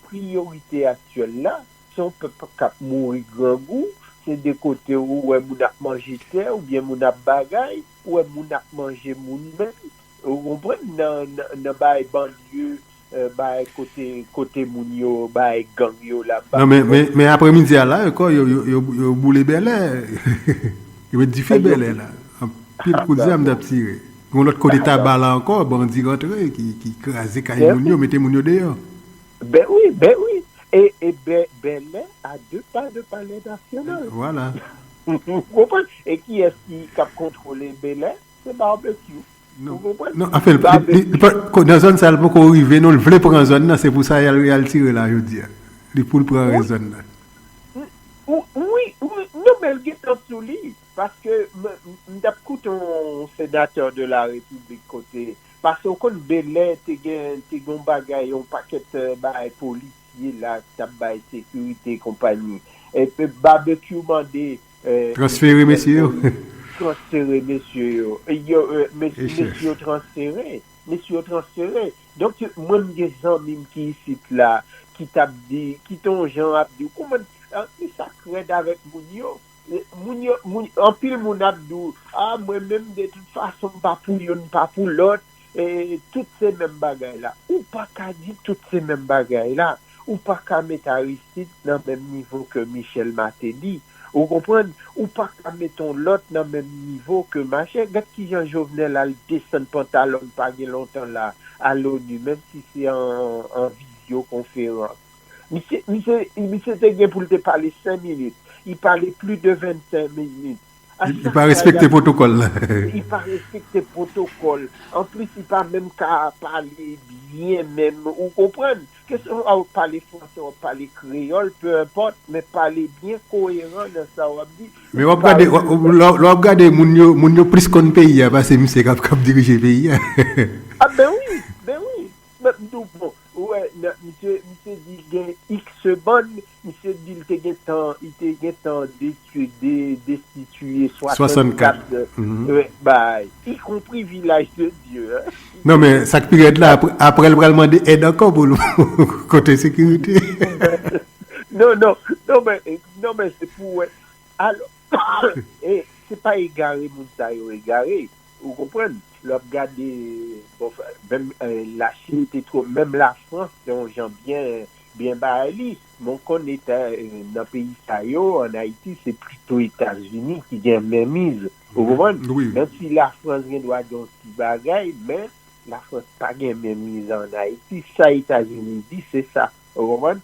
priyorite aktyèl la, se yon pèp k ap mouri grangou, se de kote ou wè moun ap manje tè, oubyen moun ap bagay, ou wè moun ap manje moun menm, ou konprann, nan, nan, nan bay banlye, e, bay kote, kote moun yo, bay gang yo la. Non, men, men, men aprèmidi a la, ankò, yo, yo, yo, yo boule Bèlè. Yo met dife Bèlè la. Anpil kout zam t ap tire. Yon lòt kote Taba la ankò, bandi rantre, ki, ki kraze kay moun yo, mete moun yo deyò. Ben wi, ben wi. E, e Bè- Bèlè a de pa de Palè Nasyonal. Vwala. Ou konprann? E kiyès ki, k ap kontwole Bèlè? Se Barbecue. Non. Ou konprann? Non, anfen, li, li, li pa- ko- nan zòn sa, l poko rive, non, l vle pran zòn nan, se pou sa y al, y al tire la, jodi a. Li pou l pran zòn nan. Wi, wi, non, men l gentan sou li. Paske m, m, m t ap koute yon senatè de la Repiblik kote, paske w konn Bèlè te gen, te gen yon bagay, yon pakèt, e, bagay polis. polisye la k t ap bay sekirite konpayi. Epi Barbecue mande, eh, transfere mesye yo. Transfere mesye yo. E yo, eh, mes- mesye yo transfere. Mesye yo transfere. Donk, mwen, m gen zanmi m ki isit la, ki t ap di, ki t on jan ap di, kòman, ah, e sa k rèd avèk moun yo. Moun yo, moun, anpil moun ap di w, ah, mwen menm, de tout fason, m pa pou youn, m pa pou lòt, e tout se menm bagay la. Ou pa ka di tout se menm bagay la. Ou pa ka met Aristide nan menm nivo ke Michel Martelly. Ou konprann? Ou pa ka met on lòt nan menm nivo ke machin. Gad kijan Jovenel al desann pantalòn pa gen lontan la a l'ONU, menm si se an, an vizyokonferans. Misye, misye, misye te gen pou l te pale senk minit. Li pale plis de vennsenk minit. Li, li pa respekte protokòl la. Li pa respekte protokòl. Anplis, li pa menm ka pale byen menm. Ou konprann? Kesyon w ap pale franse, w ap pale kreyòl, peu importe, men pale byen koyeran nan sa w ap di. Men w ap gade, w ap, lè w ap gade moun yo, moun yo plis konn peyi a pase misye k ap, k ap dirije peyi a. Ah, ben wi, ben wi. Men m di w, bon, ou wè, nan, misye, misye di gen X segonn, misye di l te gentan, li te gentan detwi, de, destitiye swasannkat, swasannkat, euh, bay, y compris Village de Dieu, hein. Non, men sa k pi rèd la, apre, apre l pral mande èd ankò pou l, kote sekirite. Non, non, non, men, non, men se pou wè. Alò, e se pa egare moun sa yo egare. Ou konprann? Lè w ap gade, bon, menm, eh, Lachin te twò, menm Lafrans, se yon jan byen, byen bagay li. Men w konn eta, eh, nan peyi sa yo, ann Ayiti, se plito Etazini ki gen menmiz. Ou konprann? Wi. Menm si Lafrans gen dwa gen yon ti bagay, men Lafrans pa gen menmiz ann Ayiti. Sa Etazini di, se sa. Ou konprann?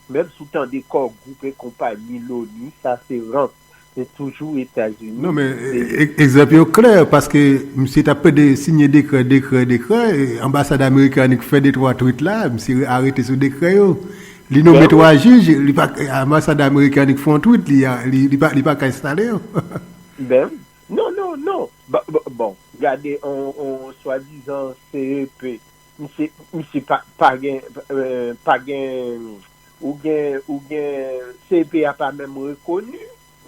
Menm si w tande Core Group e konpayi, l'ONU, sa se rant. Se toujou Etazini. Non, men, e, e, egzanp yo klè, paske misye t ap plede siyen dekrè, dekrè, dekrè, e, anbasad ameriken annik fè de twa twit la, misye arete sou dekrè yo. Li nonmen twa jij, li pa, anbasad ameriken annik fè yon twit, li, li, li pa, li pa ka enstale yo. Ben, non, non, non. Ba, ba, bon, gade on, on swadizan C E P. Misye, misye pa, pa gen, eh, pa gen, ou gen, ou gen, C E P a pa menm rekoni.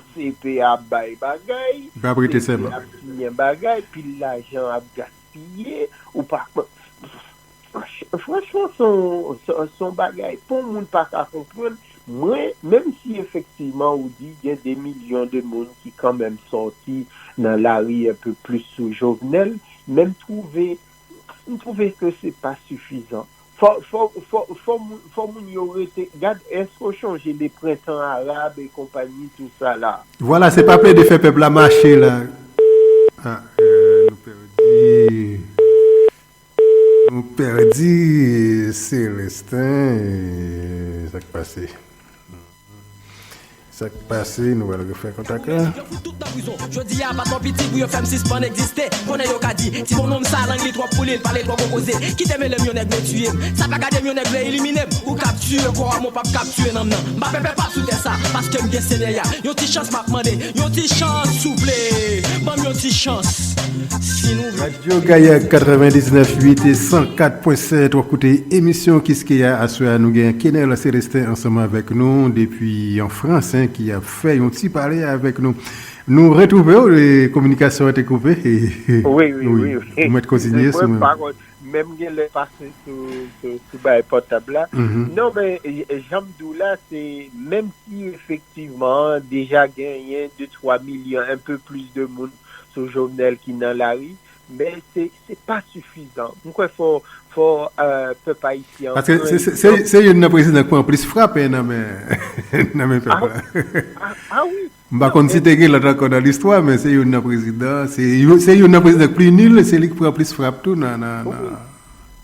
C E P a ap bay bagay, C E P a ap siyen bagay, pil lajan ap gaspiye, ou pa, franch-, franchman, se yon, se, se yon bagay, pou moun pa ka konprann, mwen, menm si efektivman ou di gen de milyon de moun ki kanmenm sòti nan lari enpe plis sou Jovenel, men m twouve, m twouve ke se pa sifizan. Fò, fò, fò, fò moun, fò moun yo rete. Gad, èske w chonje le prentan arab e konpayi, tou sa la? Vwala, se pa plede fè pèp la mache la. Ah, euh, nou pèdi. Nou pèdi Célestin. Sa k pase? Sa k pase, nou pral refè kontak la. Yo fout tout nan prizon. Jodi a pa twò piti pou yo fè m sispann egziste. Konnen yo ka di, ti bonnonm sa lang li twò pou li, l pale twò gwo koze. Kite mele m, yon nèg vle tiye m. Sa pa gade m, yon nèg vle elimine m. Ou k ap tiye kò a m, ou p ap k ap tiye nanm nan. M pa pè pèp ap sou tè sa, paske m gen Senyè a. Yon ti chans m ap mande, yon ti chans souple. Ban m yon ti chans. Si nou vle. Radyo Gayè katrevendiznèf uit e san kat pwen sèt, w ap koute emisyon Kiskeya. Aswè a, nou gen Kenel Célestin ansanm avèk nou depi an Frans, en, ki ap fè yon ti pale avèk nou. Nou retwouve w, e, kominikasyon an te koupe. Wi, wi, wi, wi. Ou mèt kontinye si w menm. Menm gen lè pase sou, sou, sou bay pòtab la. Non, men, e, e, jan m di w la, se menm si efektivman deja genyen de twa milyon, enpe plis de moun sou Jovenel ki nan lari, men se, se pa sifizan. M kwè fò, fò, eh, pèp ayisyen an. Paske se, se, se, se youn nan prezidan k pran plis frap, en, nan men, nan men pèp la. Ah, ah, ah wi. M pa konn si te gen lòt ankò nan listwa, men se youn nan prezidan, se yo-, se youn nan prezidan k pli nil, se li k pran plis frap tou nan, nan, nan.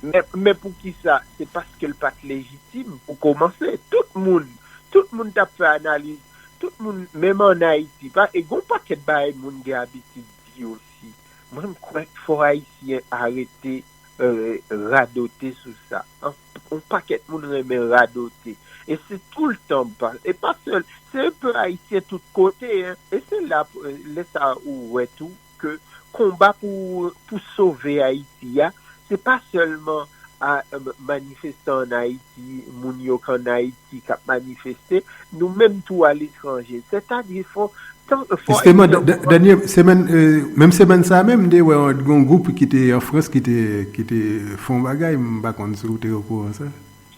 Men, men poukisa? Se paske l pa t lejitim pou kòmanse. Tout moun, tout moun t ap fè analiz, tout moun, menm ann Ayiti, pa, e gon pakèt bagay moun gen abitid di osi. Mwen, m kwè fò Ayisyen arete, eh, radote sou sa. An, yon pakèt moun renmen radote. E se toultan, pa, e pa sèl, se enpe Ayisyen tout kote, en. E se la, eh, lè sa ou wè tou ke konba pou, pou sove Ayiti a, se pa sèlman a, manifestan ann Ayiti, moun yo k ann Ayiti k ap manifeste, nou menm tou aletranje. Sètadi, fò, tan, fò Jisteman, dè- dè- dènye semèn, euh, menm semèn sa a menm, m te wè yon, yon gwoup ki te an Frans ki te, ki te fè yon bagay, m pa konn si w te okouran sa.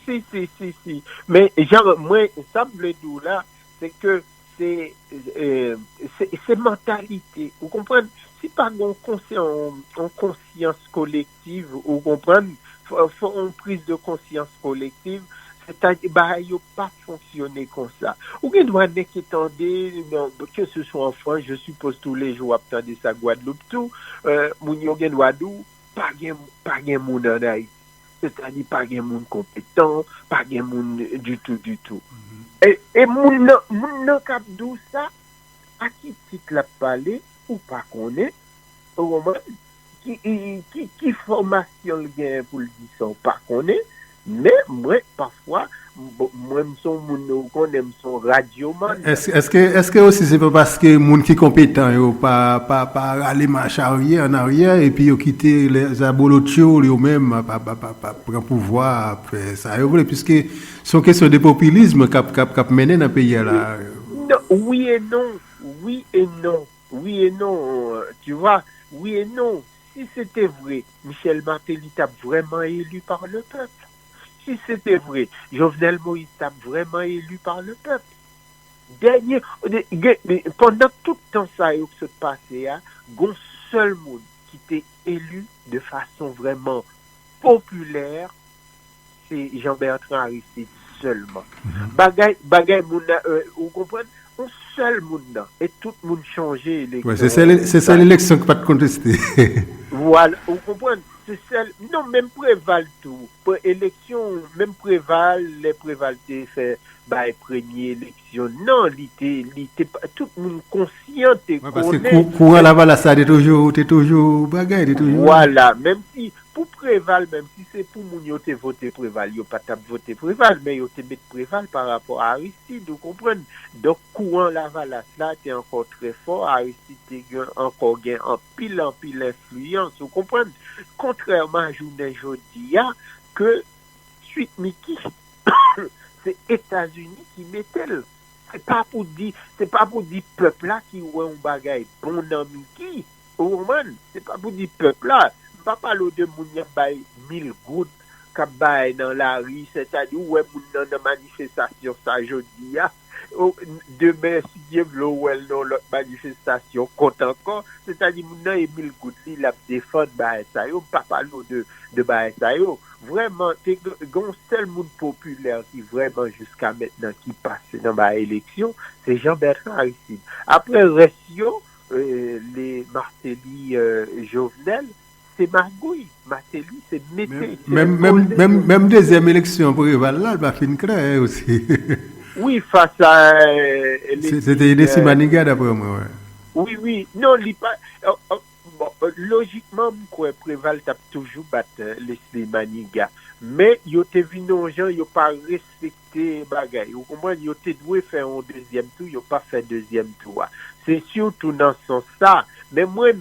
Si, si, si, si. Men, jan, mwen, sa m vle di w la, se ke se, eh, se, se mantalite. Ou konprann? Si pa gen yon konsyan-, yon, yon konsyans kolektiv, ou konprann? Fò, fò yon priz de konsyans kolektiv, sètadi bagay yo p ap fonksyone konsa. Ou gen dwa nèke tande, nan, ke se swa an Frans, je suppose tous les jours w ap tande sa Gwadloup tou, eh, moun yo gen dwa di w, pa gen, pa gen moun ann Ayiti. Sètadi pa gen moun konpetan, pa gen moun ditou, ditou. E, e moun nan, moun nan k ap di w sa, a ki tit l ap pale, ou pa konnen, ou konprann? Ki, ki, ki fòmasyon l genyen pou l di sa, ou pa konnen. Men, mwen, pafwa, m, bon, mwen, m se yon moun, ou konnen, m se yon radyoman. Èske, èske, èske osi se pa paske moun ki konpetan yo pa, pa, pa rale mach aryè, ann aryè, epi yo kite lè zabolotcho yo menm ap, ap, ap, ap, ap pran pouvwa, ap fè sa yo vle, piske se yon kesyon de popilism k ap, k ap, k ap mennen nan peyi a la? Non, wi e non, wi e non, wi e non, tu vois, wi e non. Si se te vre, Michel Martelly t ap vrèman eli par le pèp. Si se te vre, Jovenel Moïse t ap vrèman eli par le pèp. Dènye, de- gen- pandan tout tan sa yo k sot pase a, gon sèl moun ki te eli de fason vrèman popilè, se Jean Bertrand Aristide sèlman. Bagay, bagay moun nan, euh, ou konprann? Yon sèl moun nan, e tout moun chanje eleksyon. Wè, se sèl, se sèl eleksyon ki pa t konteste. Vwala, ou konprann? Se sèl, non, menm Preval tou. Pre- eleksyon, menm Preval, lè Preval te fè bay premye eleksyon, non, li te, li te pa, tout moun konsyan te Wè, paske konnen kou- kouran Lavalas la te toujou, te toujou bagay, te toujou. Vwala, menm si, pou Preval, menm si se pou moun yo te vote Preval, yo pa t ap vote Preval, men yo te met Preval pa rapò a Aristide, ou konprann? Donk, kouran Lavalas la te ankò trè fò, Aristide te gen, ankò gen anpil, anpil enfliyans, ou konprann? Kontrèman a jounen jodi a, ke Sweet Micky, se Etazini ki mete l. Se pa pou di, se pa pou di pèp la ki wè yon bagay bon nan Micky. Ou konprann? Se pa pou di pèp la. M pa pale w de moun y ap bay mil goud, k ap bay nan lari, sètadi ou wè moun nan nan manifestasyon sa jodi a. O, demen, si Dye vle, ou wè l nan yon lòt manifestasyon kont ankò. Sètadi moun nan e mil goud li, l ap defann bagay sa yo. M pa pale w de, de bagay sa yo. Vrèman, te gen yon sèl moun popilè ki vrèman jiska mentnan ki pase nan bay eleksyon, se Jean Bertrand Aristide. Apre rès yo, euh, le Martelly, euh, Jovenel, se magouy. Martelly, se mete, se Menm, menm, menm, menm dezyèm eleksyon Preval la, l pa fin klè osi. Wi, fas a, euh, Se- Se te Leslie, Leslie euh, Manigat, daprè mwen, wè. Wi, wi. Non, li pa, euh, euh, bon, euh, lojikman, m kwè Preval t ap toujou bat, euh, Leslie Manigat. Men, yo te vin yon jan, yo pa respekte bagay. Ou konprann? Yo te dwe fè yon dezyèm tou, yo pa fè dezyèm tou a. Se sitou nan sans sa. Men mwen,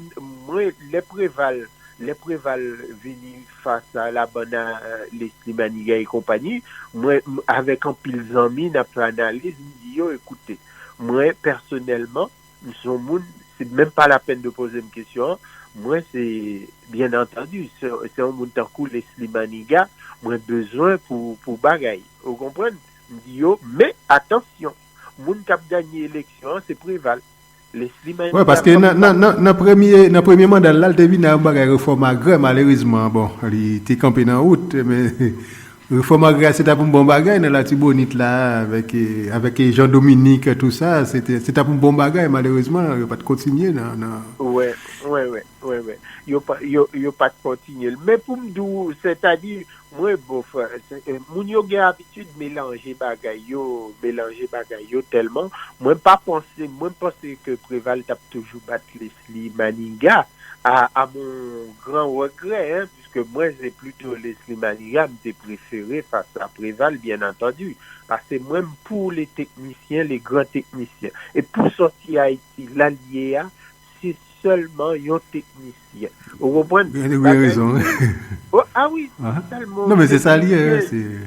mwen, lè Preval, lè Preval vini fas a labann a, euh, Leslie Manigat e konpanyi, mwen, m- avèk anpil zanmi, n ap fè analiz, m di yo, ekoute, mwen, pèsonèlman, m se yon moun, se menm pa lapèn de poze m kesyon an, mwen, se, byen antandi, se, se yon moun tankou Leslie Manigat, mwen bezwen pou, pou bagay. Ou konprann? M di yo, men, atansyon, moun k ap ganye eleksyon an, se Preval. Leslie Manigat. Wè, paske nan, nan, nan, nan premye, nan premye manda l la, l te vin ak yon bagay refòm agrè, malerezman, bon, li te kanpe nan wout, men refòm agrè a, se t ap yon bon bagay nan Latibonit la, avèk, eh, avèk, eh, Jean Dominique, tout sa, se te, se t ap yon bon bagay, malerezman, yo pa t kontinye nan, nan Wè, wè, wè, wè, wè. Yo pa, yo, yo pa t kontinye l. Men pou m di w, sètadi, mwen, bon, frè, se, eh, moun yo gen abitid melanje bagay yo, melanje bagay yo tèlman. Mwen pa panse, mwen panse ke Preval t ap toujou bat Leslie Manigat, à, à mon grand regret, hein, puisque mwen, se plito Leslie Manigat m te prefere fas a Preval, byen antandi. Paske mwen, m pou le teknisyen, le gran teknisyen. E pou sòti Ayiti, la l ye a, se sèlman yon teknisyen. Ou konprann? Gen gen rezon. Oh, ah wi, sèlman. Non, men se sa li ye.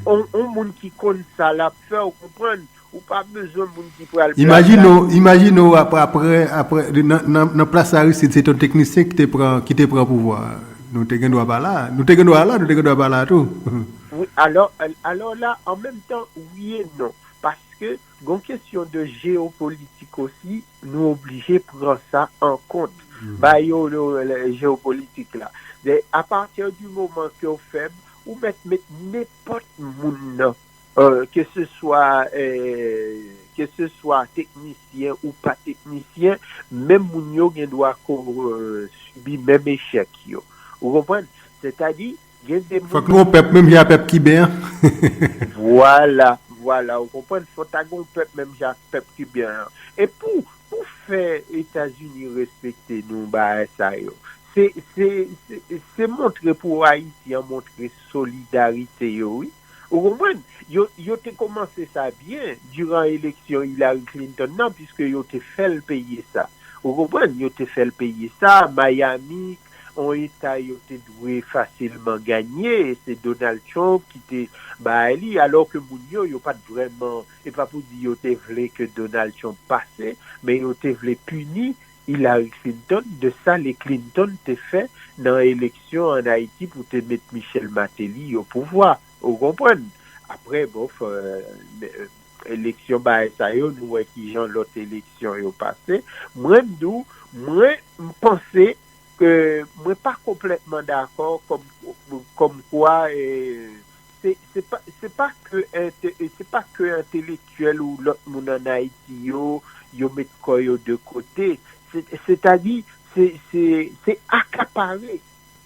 On moun ki konn sa l ap fè, ou konprann? Ou pa bezwen moun ki pral. Imajine w, imajine w apre, apre, apre nan, nan, nan plas Aristide, se te yon teknisyen ki te pran, ki te pran pouvwa. Nou te gen dwa pa la. Nou te gen dwa la, nou te gen dwa pa la tou. Wi, alò, alò la, an menm tan, wi e non. Paske, gon kesyon de jewopolitik osi, nou oblije pran sa an kont. Ba yo, yo, jewopolitik la. Apati di moman ke w fèb, ou mèt met nenpòt moun nan. Ke se swa ke se swa teknisyen ou pa teknisyen, menm moun yo gen dwa ko sibi menm echèk yo. Ou konprann? Sètadi, gen de moun. Fòk nou yon pèp menm jan pèp kiben an. Vwala, vwala, ou konprann? Fòk ta gen yon pèp menm jan pèp kiben an. E pou, pou fè Etazini respekte nou bagay sa yo, se, se, se, se montre pou Ayiti an montre solidarite yo, wi. Ou konprann? Yo, yo te kòmanse sa byen diran eleksyon Hillary Clinton nan, piske yo te fè l peye sa. Ou konprann? Yo te fè l peye sa. Miami, yon eta yo te dwe fasilman ganye, se Donald Trump ki te bay li, alò ke moun yo, yo pa t vrèman, e pa pou di yo te vle ke Donald Trump pase, men yo te vle pini Hillary Clinton de sa le Clinton te fè nan eleksyon an Ayiti pou te met Michel Martelly o pouvwa. Ou konprann? Apre, bon, eleksyon bagay sa yo, nou wè kijan lòt eleksyon yo pase. Mwen m di w, mwen, m panse ke mwen pa konplètman dakò kòm, kòm kwa se, se pa, se pa ke, se pa ke entelektyèl ou lòt moun an Ayiti yo, yo met kò yo de kote. Sètadi, se, se, se akapare.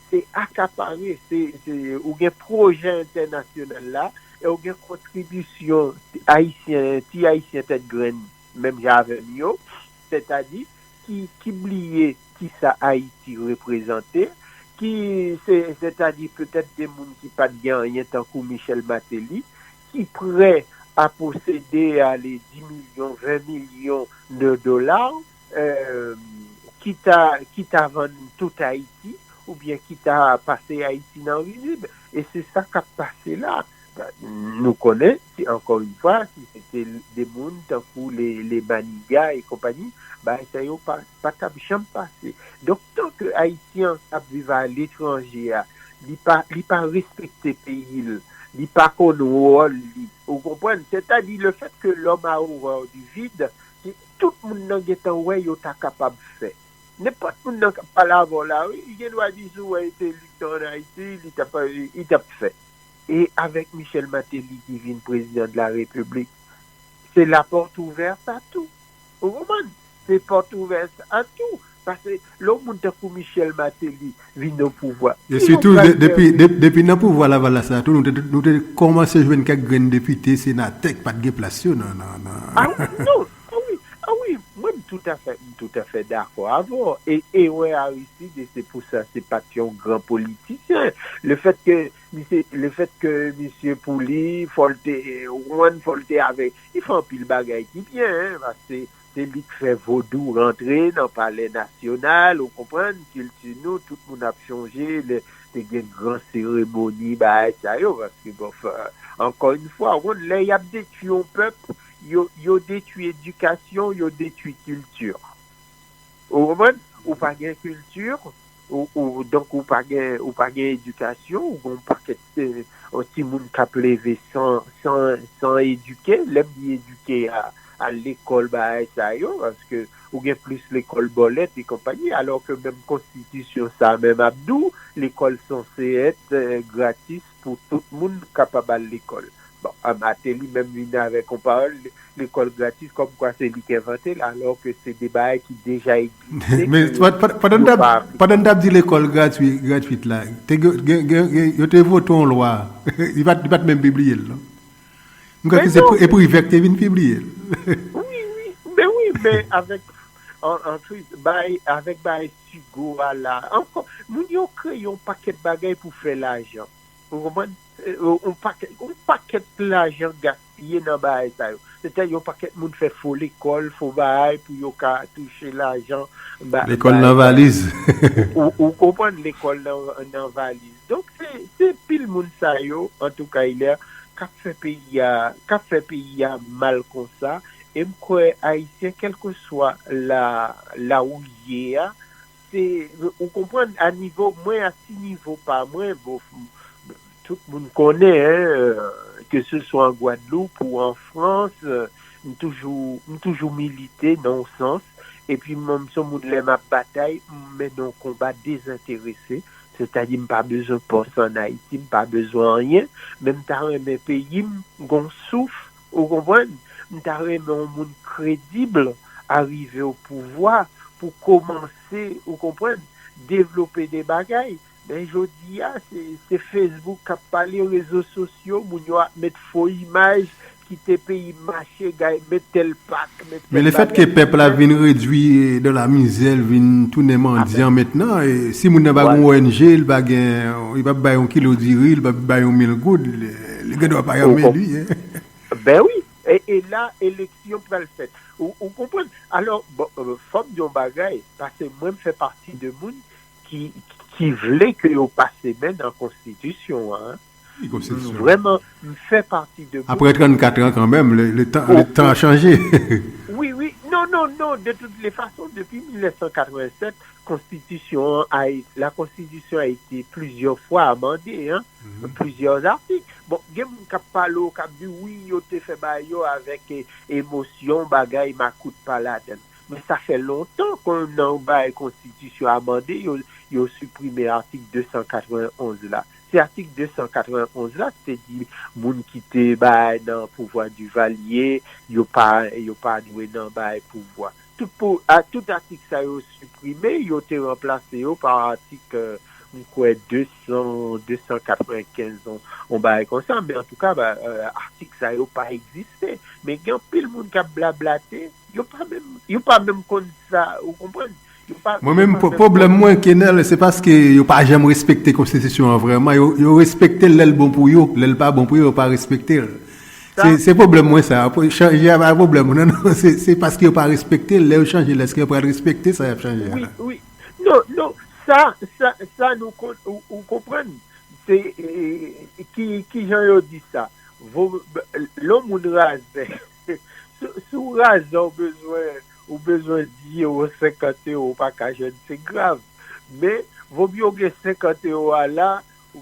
Se akapare. Se, se, ou gen pwojè entènasyonal la, e ou gen kontribisyon ayisyen, ti ayisyen tèt grenn, menm jan avè m yo. Sètadi, ki, ki bliye kisa Ayiti reprezante, ki se, sètadi petèt de moun ki pa t gen anyen tankou Michel Martelly, ki prè a posede ale dis milyon, ven milyon de dola, ki ta, ki ta vann tout Ayiti, oubyen ki ta pase Ayiti nan rizib. E se sa k ap pase la. Nou konnen, si, ankò yon fwa, si se te de moun tankou le, le Maniga e konpanyi, bagay sa yo pa, pa t ap janm pase. Donk, tan ke Ayisyen an k ap viv aletranje a, li pa, li pa respekte peyi l, li pa konn wòl li. Ou konprann? Sètadi, le fèt ke l'homme a horreur du vide, si tout moun nan gentan wè yo ta kapab fè. Nenpòt moun nan k ap pale avè w la, wi, li gen dwa di si w wè Ethelix an Ayiti, li t ap, li t ap fè. E avèk Michel Martelly ki vin prezidan de la repiblik, se la porte ouverte à tout. Ou konprann? Se pòt ouvè a tou. Paske lè yon moun tankou Michel Martelly vin o pouvwa. E sitou, depi, depi nan pouvwa Lavalas la tou, nou te, nou te kòmanse jwenn kèk grenn depite, senatè ki pa t gen plas yo nan, nan, nan. Ah wi, non, ah wi, ah wi, mwen m toutafè, m toutafè dakò avè w. E, e wè Aristide, e se pou sa, se pa t yon gran politisyen. Le fèt ke misye, le fèt ke misye pou li, fò l te, ou konprann, fò l te avèk, li fè anpil bagay ki byen, paske se li k fè vodou rantre nan palè nasyonal, ou konprann, kilti nou, tout moun ap chonje, lè te gen gran seremoni, bagay sa yo, paske, bon, ankò yon fwa, ou konn, lè y ap detwi yon pèp, yo, yo detwi edikasyon, yo detwi kilti. Ou konprann? Ou pa gen kilti, ou, ou, donk ou pa gen, ou pa gen edikasyon, ou gen yon pakèt, yon timoun k ap leve san, san, san edike. Lè m di edike a, al lekòl, bagay sa yo, paske ou gen plis lekòl bòlèt e konpanyi, alò ke menm konstitisyon sa menm ap di w, lekòl sanse èt gratis pou tout moun kapab al lekòl. Bon, Martelly menm vin avèk yon pawòl, lekòl gratis, kòmkwa se li k envante l, alò ke se de bagay ki deja egziste. Men pandan n t ap di lekòl gratwi, gratwit la, te gen, gen, gen, yo te vote yon lwa, li pa t, li pa t menm pibliye l, non? M kwè ke se e Privè k te vin pibliye l. Wi, wi, men wi, men avèk, an, an, bay, avèk bagay Sigo a la, ankò, moun yo kreye yon pakèt bagay pou fè lajan. Ou konprann? Yon pakèt, yon pakèt lajan gaspiye. ye nan bagay sa yo. Sètadi yon pakèt moun fè fo lekòl, fo bagay pou yo ka touche lajan. Lekòl nan valiz. Ou, ou konprann, lekòl nan, nan valiz. Donk, se, se pil moun sa yo, antouka, Ilè, k ap fè peyi a, k ap fè peyi a mal konsa. E m kwè Ayisyen, kèlkeswa la, la ou ye a, se, ou konprann, a nivo mwen, a ti nivo pa mwen, bon, tout moun konnen, hein, ke se swa an Gwadloup ou an Frans, m toujou, m toujou milite nan yon sans. Epi mwen, m se yon moun, lè m ap batay, m mennen yon konba dezenterese. Sètadi, m pa bezwen pòs an Ayiti, m pa bezwen anyen, men m ta renmen peyi m gon souf, ou konprann? M ta renmen yon moun kredib arive o pouvwa pou kòmanse, ou konprann, devlope de bagay. Men jodi a, se, se Facebook k ap pale, rezo sosyo, moun yo ap met fo imaj, kite peyi m mache, gay, met tèl pak, met tèl bagay. Men lefètke pèp la vin redwi dan la mizè, l vin tounen mandyan mentnan, e si moun nan pa gen yon O N G, li pa gen, li p ap bay yon kilo diri, li p ap bay yon mil goud, li, li gendwa pa renmen li, hein. Ben wi, e, e la, eleksyon pral fèt. Ou, ou konprann? Alò, bon, euh, fò m di yon bagay, paske mwen, m fè pati de moun ki, ki vle ke yo pase men nan konstitisyon an, hein. Ki konstitisyon? Vrèman, m fè pati de moun. Après trente-quatre ans quand même, le, le temps, le temps a changé. Wi, wi. Non, non, non. De toutes les façons, depuis mille neuf cent quatre-vingt-sept, konstitisyon an a, la constitution a été plusieurs fois amendée, hein, plusieurs articles. Bon, gen moun k ap pale w, k ap di, wi, yo te fè bagay yo avèk, e, emosyon, bagay makout pa ladan l. Men sa fè lontan ke nan bagay konstitisyon amande, yo, yo siprime atik de san katrevenn onz la. Se atik de san katrevenn onz la ki te di moun ki te bay nan pouvwa Divalye, yo pa, yo pa dwe nan bay pouvwa. Tout pou, a, tout atik sa yo siprime, yo te ranplase yo pa atik, euh, m kwè de san, de san katrevenkenz, on, on bagay konsa, men antouka, ba, euh, atik sa yo pa egziste. Men gen anpil moun k ap blablate, yo pa menm, yo pa menm konn sa, ou konprann? Yo pa, mwen menm, pwoblèm mwen, Kenel, se paske yo pa janm respekte konstitisyon an vrèman. Yo, yo respekte l lè l bon pou yo. Lè l pa bon pou yo, yo pa respekte l. Se, se pwoblèm mwen sa. Chanje a pa pwoblèm mwen. Non, non, se, se paske yo pa respekte l. Lè yo chanje l, èske yo pral respekte sa y ap chanje a? Wi, wi. Non, non. Sa, sa, sa nou kon-, ou, ou konprann? Se, e, ki, ki jan yo di sa? Vo, lè yon moun razè, si, si w razè, ou bezwen, ou bezwen di ewo, senkant ewo, ou pa ka jwenn, se grav. Men, vo mye w gen senkant ewo a la,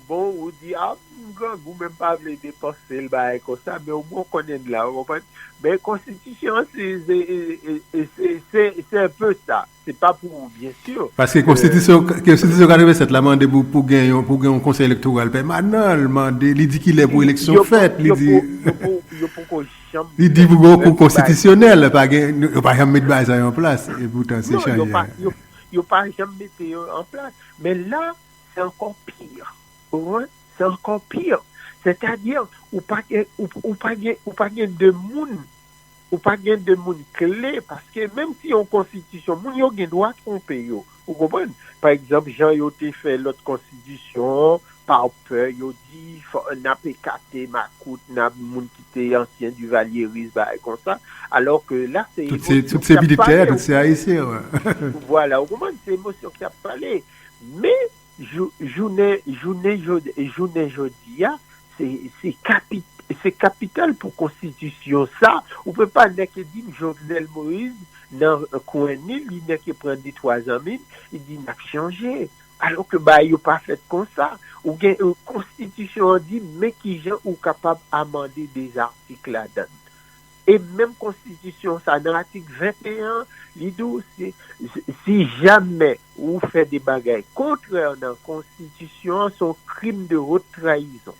bon, ou di, a, m grangou, men m pa vle depanse l, bagay konsa, men omwen w konnen l la, ou konprann? Men konstitisyon an, se, se, se, se, se, se un peu sa. Se pa pou ou, byen si. Paske konstitisyon, konstitisyon katrevennsèt la mande pou, pou gen yon, pou gen yon konsèy elektoral pèmanan, l mande, li di ki lè pou eleksyon fèt, li di, yo poko janm, li di pou gen yon kou konstitisyonèl, pa gen, yo pa janm met bagay sa yo an plas, e poutan se chanje. Yo pa, yo, yo pa janm mete yo an plas. Men la, se ankò pi. Ou konprann? Se ankò pi. Sètadi, ou pa gen, ou, ou pa gen, ou pa gen de moun, ou pa gen de moun kle, paske menm si yon konstitisyon, moun yo gen dwa twonpe yo. Ou konprann? Pa egzanp, jan yo te fè lòt konstitisyon, pa pè, yo di, fò, n ap ekate makout, n ap moun ki te ansyen divalyeris, bagay konsa. Alò ke la, se tout se, tout se militè, tout se ayisyen, wi. Vwala, ou konprann? Se emosyon ki ap pale. Men, jou-, jounen, jounen jodi, jounen jodi a, se, se kapi-, se kapital pou konstitisyon sa. Ou pe pa nèke di m Jovenel Moïse, nan kwen ni, li nèke pran de twa zanmi l, li di n ap chanje. Alò ke bagay yo pa fèt konsa. Ou gen, euh, konstitisyon an di, men kijan ou kapab amande de atik ladan l. E menm konstitisyon sa, nan atik venteyen, li di w, si, si jamè ou fè de bagay kontrè nan konstitisyon an, se yon krim de haute trahison.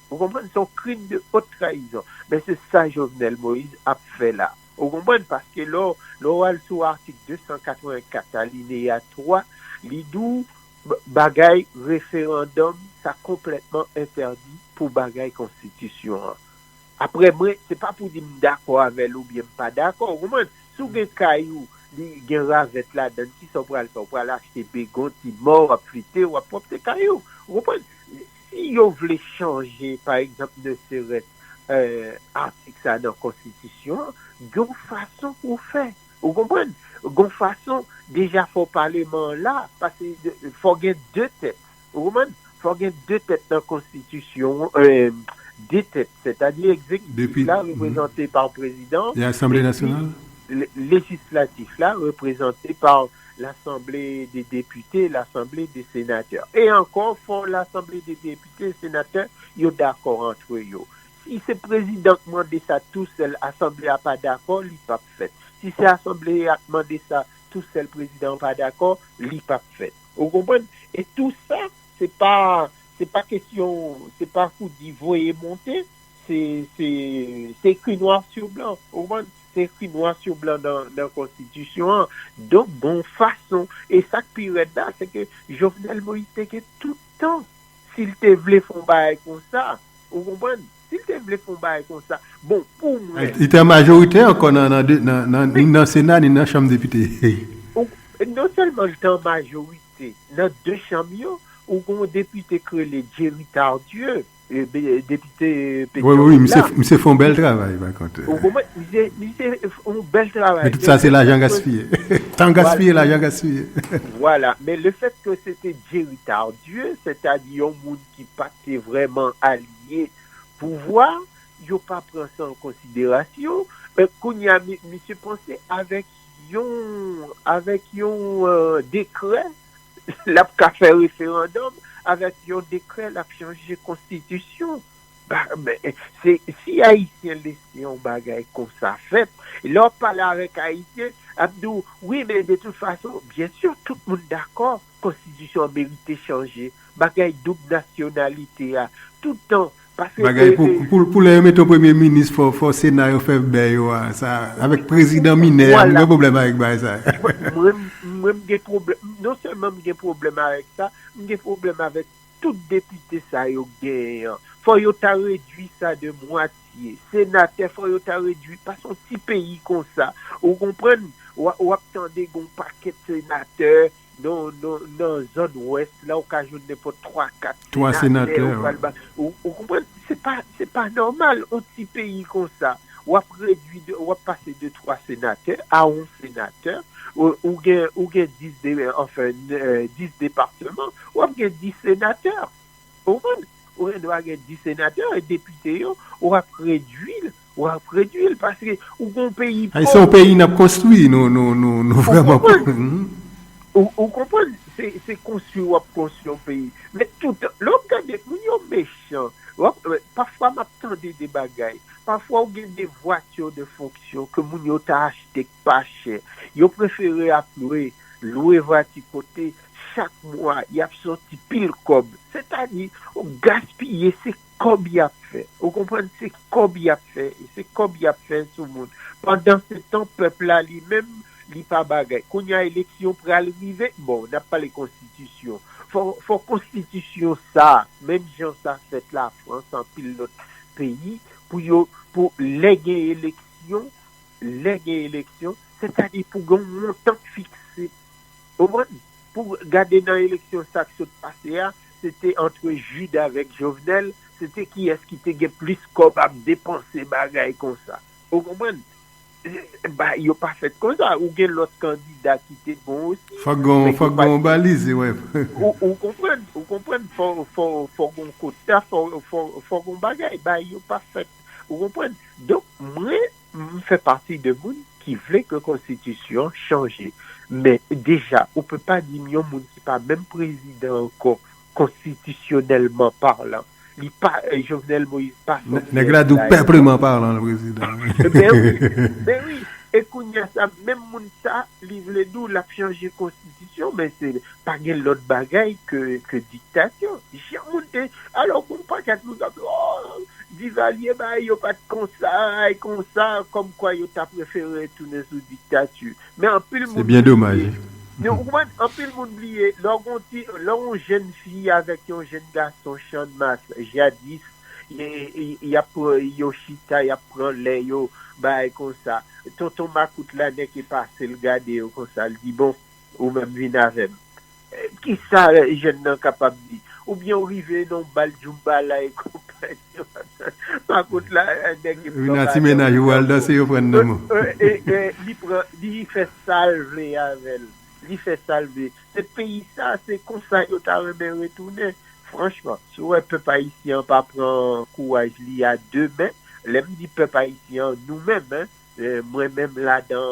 Ou konprann? Se yon krim de haute trahison. Men se sa Jovenel Moïse ap fè la. Ou konprann? Paske lè w, lè w al sou atik de san katrevenkat, alineya twa, li di w, b-, bagay referandòm, sa konplètman entèdi pou bagay konstitisyon an. Apre mwen, se pa pou di m dakò avè l oubyen m pa dakò, ou konprann? Si w gen kay ou, li gen ravèt ladan l, kisa w pral fè? W pral achte begon, ti mò, w ap flite, w ap pwòpte kay ou, ou konprann? Si yo vle chanje, pa egzanp, ne serait-ce eh, atik sa nan konstitisyon an, gen yon fason pou w fè. Ou konprann? Gen yon fason, deja fò paleman an la, paske de- fò gen de tèt. Ou konprann? Fò gen de tèt nan konstitisyon, eh, de tèt, sètadi egzekitif la reprezante pa prezidan, e asanble nasyonal, lejislatif la reprezante pa lasanble de depite, lasanble de senatè. E ankò, fò lasanble de depite, senatè, yo dakò antre yo. Si se prezidan k mande sa tousèl, asanble a pa dakò, li p ap fèt. Si se asanble a k mande sa tousèl, prezidan an pa dakò, li p ap fèt. Ou konprann? E tou sa, se pa, se pa kesyon, se pa pou di voye monte, se, se, se ekri nwa sou blan. Ou konprann? Se ekri nwa sou blan nan, nan konstitisyon an. Donk, gon fason. E sa k pi rèd la, se ke Jovenel Moïse te gen tout tan. Si l te vle fè yon bagay konsa, ou konprann? Si l te vle fè yon bagay konsa, bon, pou mwen, li te an majorite ankò nan, nan, de- nan, nan, ni nan Sena, ni nan Chanm Depite. Ou- non sèlman li te an majorite nan de chanm yo, ou gen yon depite ki rele Jerry Tardieu, eh, be- depite Wi, wi, wi, misye, Petyonvil la. Misye fè yon bèl travay, pa kont. Ou konprann? Misye, misye fè yon bèl travay. Men tout sa, se lajan gaspiye. Tan gaspiye, lajan gaspiye. Vwala. Men le fèt ke se te Jerry Tardieu, sètadi yon moun ki pa te vrèman aliye pouvwa, yo pa pran sa an konsiderasyon. Eh, kounye a, mi- misye panse avèk yon, avèk yon, eh, dekrè, l ap ka fè referandòm, avèk yon dekrè, l ap chanje konstitisyon. Ba, men, se, si Ayisyen lese yon bagay konsa fèt, lè w ap pale avèk Ayisyen, ap di w, wi, men de tout fason, byen si, tout moun dakò, konstitisyon an merite chanje. Bagay doub nasyonalite a, tout tan, paske, bagay pou, pou, pou lè yo mete yon premye minis, fò, fò Sena yo fè bè yo a, sa, avèk prezidan minè a, m gen pwoblèm avèk bagay sa. Mwen, mwen, mwen, m gen pwoblèm, non sèlman m gen pwoblèm avèk sa, m gen pwoblèm avèk tout depite sa yo genyen an. Fò yo ta redwi sa de mwatye. Senatè, fò yo ta redwi, pa se yon ti peyi konsa. Ou konprann? W a- w ap tande gon pakèt senatè nan, nan, nan zòn wès la, ou ka jwenn nenpòt twa, kat senatè, ou pral ba- ou, ou konprann? Se pa, se pa nòmal, yon ti peyi konsa. W ap redwi, de- w ap pase de twa senatè a yon senatè, ou, ou gen, ou gen dis de, anfen, eh, dis depatman, w ap gen dis senatè. Ou konprann? Ou gen dwa gen dis senatè, e depite yo, w ap redwi l, w ap redwi l, paske ou gen yon peyi pòv. Ay, se yon peyi n ap konstwi, nou, nou, nou, nou vrèman konstwi. Ou, ou konprann? Se, se konstwi w ap konstwi yon peyi. Men tout, lè w ap gade, moun yo mechan. W ap- pafwa m ap tande de bagay. Pafwa ou gen de vwati de fonksyon ke moun yo ta achte k pa chè. Yo prefere ap lwe, lwe vwati kote chak mwa y ap sòti pil kòb. Sètadi, gaspiye, se kòb y ap fè. Ou konprann? Se kòb y ap fè. Se kòb y ap fè sou moun. Pandansetan, pèp la li menm, li pa bagay. Kounye a, eleksyon pral rive. Bon, n ap pale konstitisyon. Fò, fò konstitisyon sa, menm jan sa fèt Lafrans, anpil lòt peyi, pou yo, pou lè gen eleksyon, lè gen eleksyon, sètadi pou gen yon montan k fikse. Ou konprann? Pou gade nan eleksyon sa k sot pase a, se te antre Jude avèk Jovenel, se te kiyès ki te gen plis kòb ap depanse bagay konsa. Ou konprann? Ba, yo pa fèt konsa. Ou gen lòt kandida ki te bon osi. Fòk gon, fòk gon balize, wè. Ou, ou konprann, ou konprann, fò, fò, fò gon kota, fò, fò, fò gon bagay. Ba, yo pa fèt. Ou konprann? Donk, mwen, m fè pati de moun ki vle ke konstitisyon an chanje. Men deja, ou pe pa di m yon moun ki pa menm prezidan ankò, konstitisyonèlman palan. Li pa, eh, Jovenel Moïse pa sòti. Nèg la di w pèpleman palan, le prezidan. Ben wi, ben wi. E kounye a sa, menm moun sa, li vle di w l ap chanje konstitisyon, men se pa gen lòt bagay ke, ke diktati. Jan moun te, alò, gon pakèt moun k ap di, oh, Divalye bay yo pa t konsa, ay konsa, kòmkwa yo ta prefere tounen sou diktati. Men anpil moun bliye. Se byen domaj. Men ou konprann, anpil moun bliye, lè w gon ti, lè w yon jèn fi avèk yon jèn gason Channmas, jadis, y, y, y ap pran, yo chita, y ap pran lè yo, bagay konsa. Tonton makout la nèk e pase l gade yo konsa, l di, bon, ou menm vin avè m. Eh, kisa jèn nan kapab di? Oubyen w rive nan yon bal djoumba la e konpayi, Makout la, nèg li pran ti mennaj ou al danse, yo pran nan men. Li pran, li fè sa l vle avè l. Li fè sa l vle. Se peyi sa, se konsa yo ta renmen retounen. Franchman, si w wè pèp ayisyen an pa pran kouraj li a de men, lè m di pèp ayisyen an, nou menm, en, mwen menm ladan,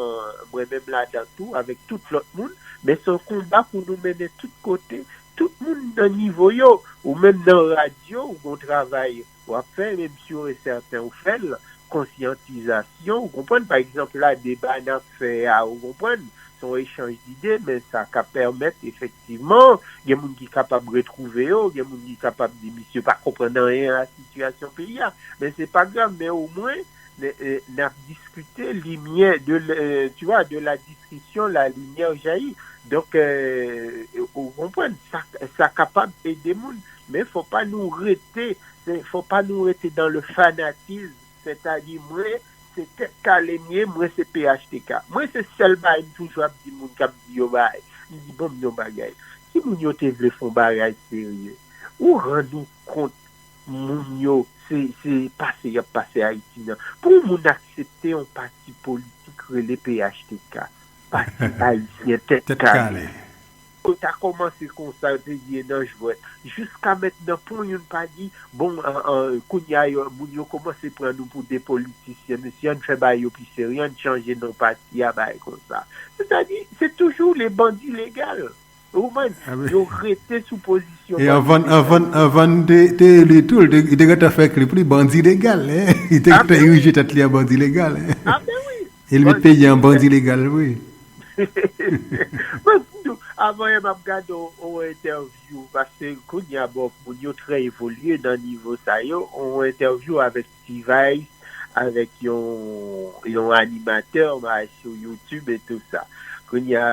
mwen menm ladan tou, avèk tout lòt moun, men se yon konba pou nou mennen tout kote, tout moun nan nivo yo, ou menm nan radyo, ou gon travay w ap fè, menm si w e sèten ou fè l, konsyantizasyon, ou konprann, pa egzanp la, deba n ap fè a, ou konprann, se yon echanj dide, men sa ka pèmèt efektivman, gen moun ki kapab retwouve yo, gen moun ki kapab di misye pa konprann anyen a sitiyasyon peyi a, men se pa grav, men omwen, n ap diskite limyè de, tu vois, de la discussion, la lumière jaillit. Donk, ou konprann, sa, sa kapab ede moun, men fò pa nou rete, fò pa nou rete dans le fanatisme, sètadi mwen, se Tèt Kale m ye, mwen se P H T K. Mwen se sèl bagay m toujou ap di moun k ap di yo bagay. M di, bon, m di yon bagay. Si moun yo te vle fè yon bagay serye, ou rann ou kont moun yo, se, se pase y ap pase Ayiti nan. Pou yon moun aksepte yon pati politik rele P H T K, Pati Ayisyen Tèt Kale. Yo ta kòmanse konsa, yo te di e nan jwèt. Jiska mentnan, pon youn pa di, bon, kounye a, moun yo kòmanse pran nou pou de politisyen. Mesye, ann fè bagay yo pi serye, ann chanje non pati a, bagay konsa. Sètadi, se toujou le bandi legal. Ou konprann? Yo rete sou pozisyon bandi legal. E anvan, anvan, anvan te, te eli tou, li te, li te gentan fè klip li, bandi legal, en. Li te gentan erije tèt li an bandi legal, en. A ben wi. E li met peyi an bandi legal vre. Mwen di w, avan yè m ap gade yon entèvyou, paske kounye a, bon, moun yo trè evolye nan nivo sa yo, yon entèvyou avèk T-Vice, avèk yon, yon animatè, m al sou YouTube e tou sa. Kounye a,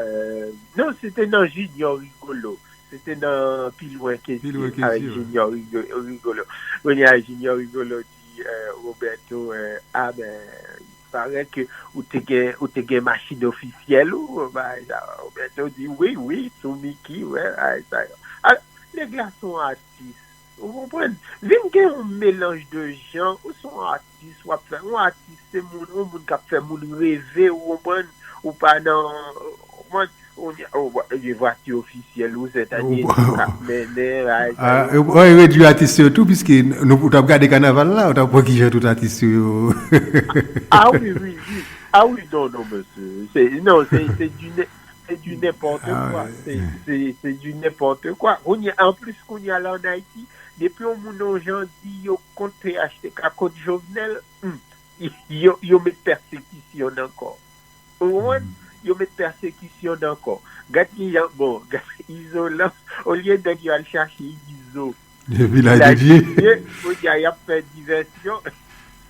euh, non, se te nan Junior Rigolo. Se te nan Pi Lwen Ke Dye avèk Junior Rigolo. Kounye a, Junior Rigolo di, euh, Roberto, euh, ah ben, il paraît que ou te gen, ou te gen machin ofisyèl ou, bagay sa. Roberto di, wi, wi, sou Mickey, wè, bagay sa yo. Alò, nèg la se yon atis. Ou konprann? Vin gen yon melanj de jan, ou se yon atis, w ap fè, yon atis se moun, yon moun k ap fè moun reve, ou konprann? Ou pa nan, ou konprann? Ou gen vwati ofisyèl ou, sètadi ou k ap mennen, bagay sa yo. Ou redwi atis yo tou, piske nou, ou t ap gade kanaval la, ou t ap wè kijan tout atis yo. Ah wi, wi, wi. Ah wi, non, non, mesye. Se, non, se, se du, c'est du n'importe quoi. C'est, c'est, c'est du n'importe quoi. Kounye, anplis, kounye a la an Ayiti, depi yon moun yon jan di yo kont P H T K, kont Jovenel, hmm, yo, yo met pèsekisyon nan kò. Ou konprann? Yo met pèsekisyon nan kò. Gad kijan, bon, gad Izolan, olye nèg yo al chache Izo. Vilaj de Dye. Kounye a, y ap fè divèsyon.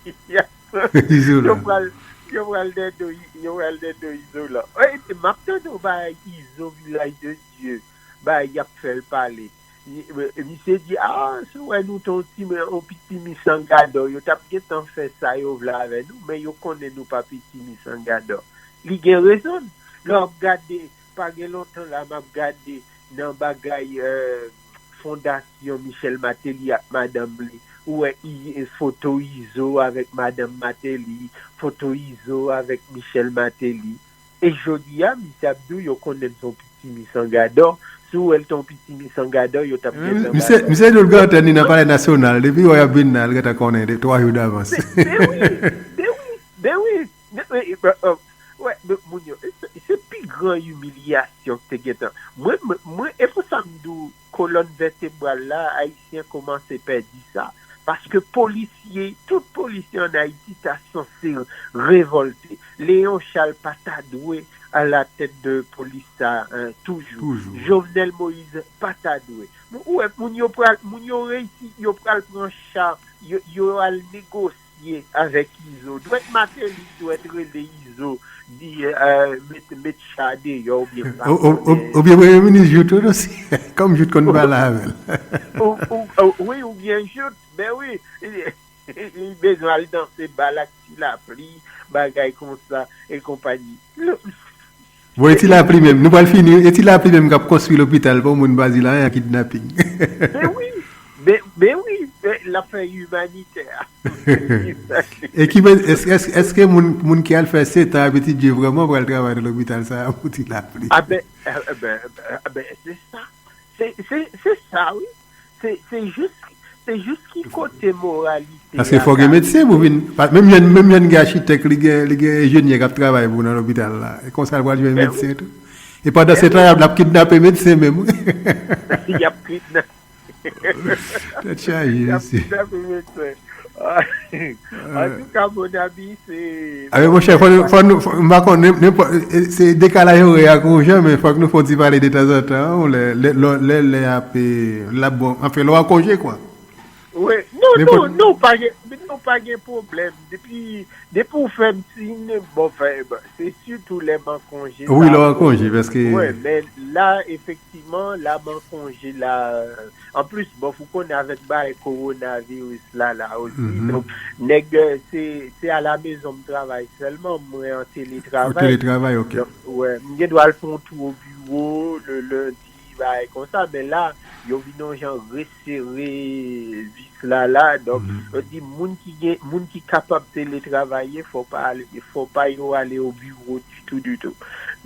Yo pral, yo pral nan do, yo pral nan do Izolan. Ey, m ap tande w bay Izo Vilaj de Dye. Bay, y ap fè l pale. Misye di, ah, si w wè nou te yon ti, yon piti misangadò, yo t ap gentan fè sa yo vle avè nou, men yo konnen nou pa piti misangadò. Li gen rezon l. Lè w ap gade, pa gen lontan la, m ap gade nan bagay, euh, fondasyon Michel Martelly ak madanm li. Ou wè foto Izo avèk madanm Martelly, foto Izo avèk Michel Martelly. E jodi a, misye ap di w yo konnen l se yon piti misangadò. Si w wè l te yon piti misangadò, yo t ap gentan bay. Misye, misye di w l gen antèn li nan Palè Nasyonal. Depi w wè y ap vin la, l gentan konnen de twa jou davans. Ben wi, ben wi, ben wi. Wè, men moun yo, se, se pi gran imilyasyon ki te gentan. Mwen, mwen, mwen, e pou sa m di w, kolòn vètebral la, Ayisyen kòmanse pèdi sa. Paske polisye, tout polisye ann Ayiti ta sanse revòlte. Léon Charles pa ta dwe alatèt de polis sa, hein, toujou. Jovenel Moïse pa ta dwe. Ou wè, moun yo pral, moun yo reyisi, yo pral pran cha, yo, yo al negosye avèk Izo. Dwèt Martelly dwèt rele Izo, di, euh, met, met cha deyò oubyen pa. Oubyen Premye Minis Jouthe tou, kòm Jouthe konn pale avè l. Wi, oubyen Jouthe, ben wi. Li bezwen al danse bal ak Ti Lapli, bagay konsa e konpayi. Bon, e Ti Lapli menm, nou pral fini, e Ti Lapli menm k ap konstwi lopital pou moun pa di l anyen, kidnaping. Ben wi, ben, ben wi. l ap fè imanitè. E ki, èske, èske, èske moun, moun ki al fè setan a Petitje vrèman pral travay nan lopital sa a pou ti lapli? Ah ben, eh ben, eh ben, se sa. Se, se, se sa, wi. Se, se jis, se jis ki kote moralite. Paske fòk gen medsen pou vin. Menm yon, menm yon gen achitèk, li gen, li gen enjenyè k ap travay pou nan lopital la. E konsa l pral jwenn medsen tou. E pandan se tan, y ap kidnape medsen menm. Y ap kidnape. Tèt chaje, mesye. Antouka, mon ami, se... Abe, monchè, fò nou, fò nou, fò, m pa konn, nenpòt, se dekalaj orè a kou jan, men fòk nou fè yon ti pale de tanzantan, lè, lè, lè, lè, lè ap, lè ap bon, anfen, lè w an konje, kwa. Wi, non, non, non, pa gen, non, pa gen pwoblèm. Depi, depi w fè m siy, bon, fè, se sitou lè m an konje. Wi, lè w an konje, paske... Wi, men la, efektivman, la, m an konje, la, Anplis, bon, ou konnen avèk bagay kowonaviris la, la osi, donk, nèg, se, se alamezon m travay sèlman, mwen an teletravay. Ou teletravay, ok. Donk, wè, m gen dwa al fè yon tou o biwo, le lendi, bagay konsa, men la, yo vin yon jan resere vis la, la, donk, yo di moun ki gen, moun ki kapab teletravaye, fò pa ale, fò pa yo ale o biwo ditou, ditou.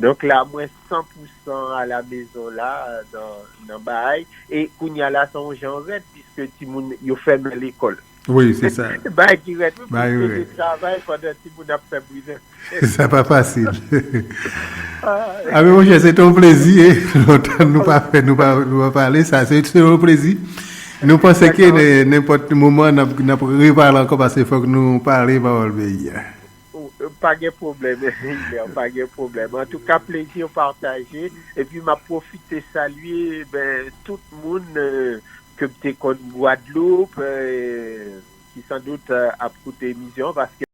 Donk, la, mwen san pou san alamezon la, nan, nan bagay, E kounye a la, se yon jan rèd, piske timoun yo fèmen lekòl. Wi, se sa. Bagay ki rèd, wi, pou teletravail pandan timoun ap fè bouzen. Sa pa fasil. Abe, monchè, se te yon plezi, e lontan nou pa fè, nou pa, nou pa pale, sa, se, se yon plezi. Nou panse ke nenpòt moman, n ap, n ap repale ankò, paske fòk nou pale pawòl peyi a. Pa gen pwoblèm, Hilaire, pa gen pwoblèm. Antouka, plezi pataje. Epi, m ap pwofite salye, ben, tout moun ke m te konn Gwadloup, ki sandout ap koute emisyon, paske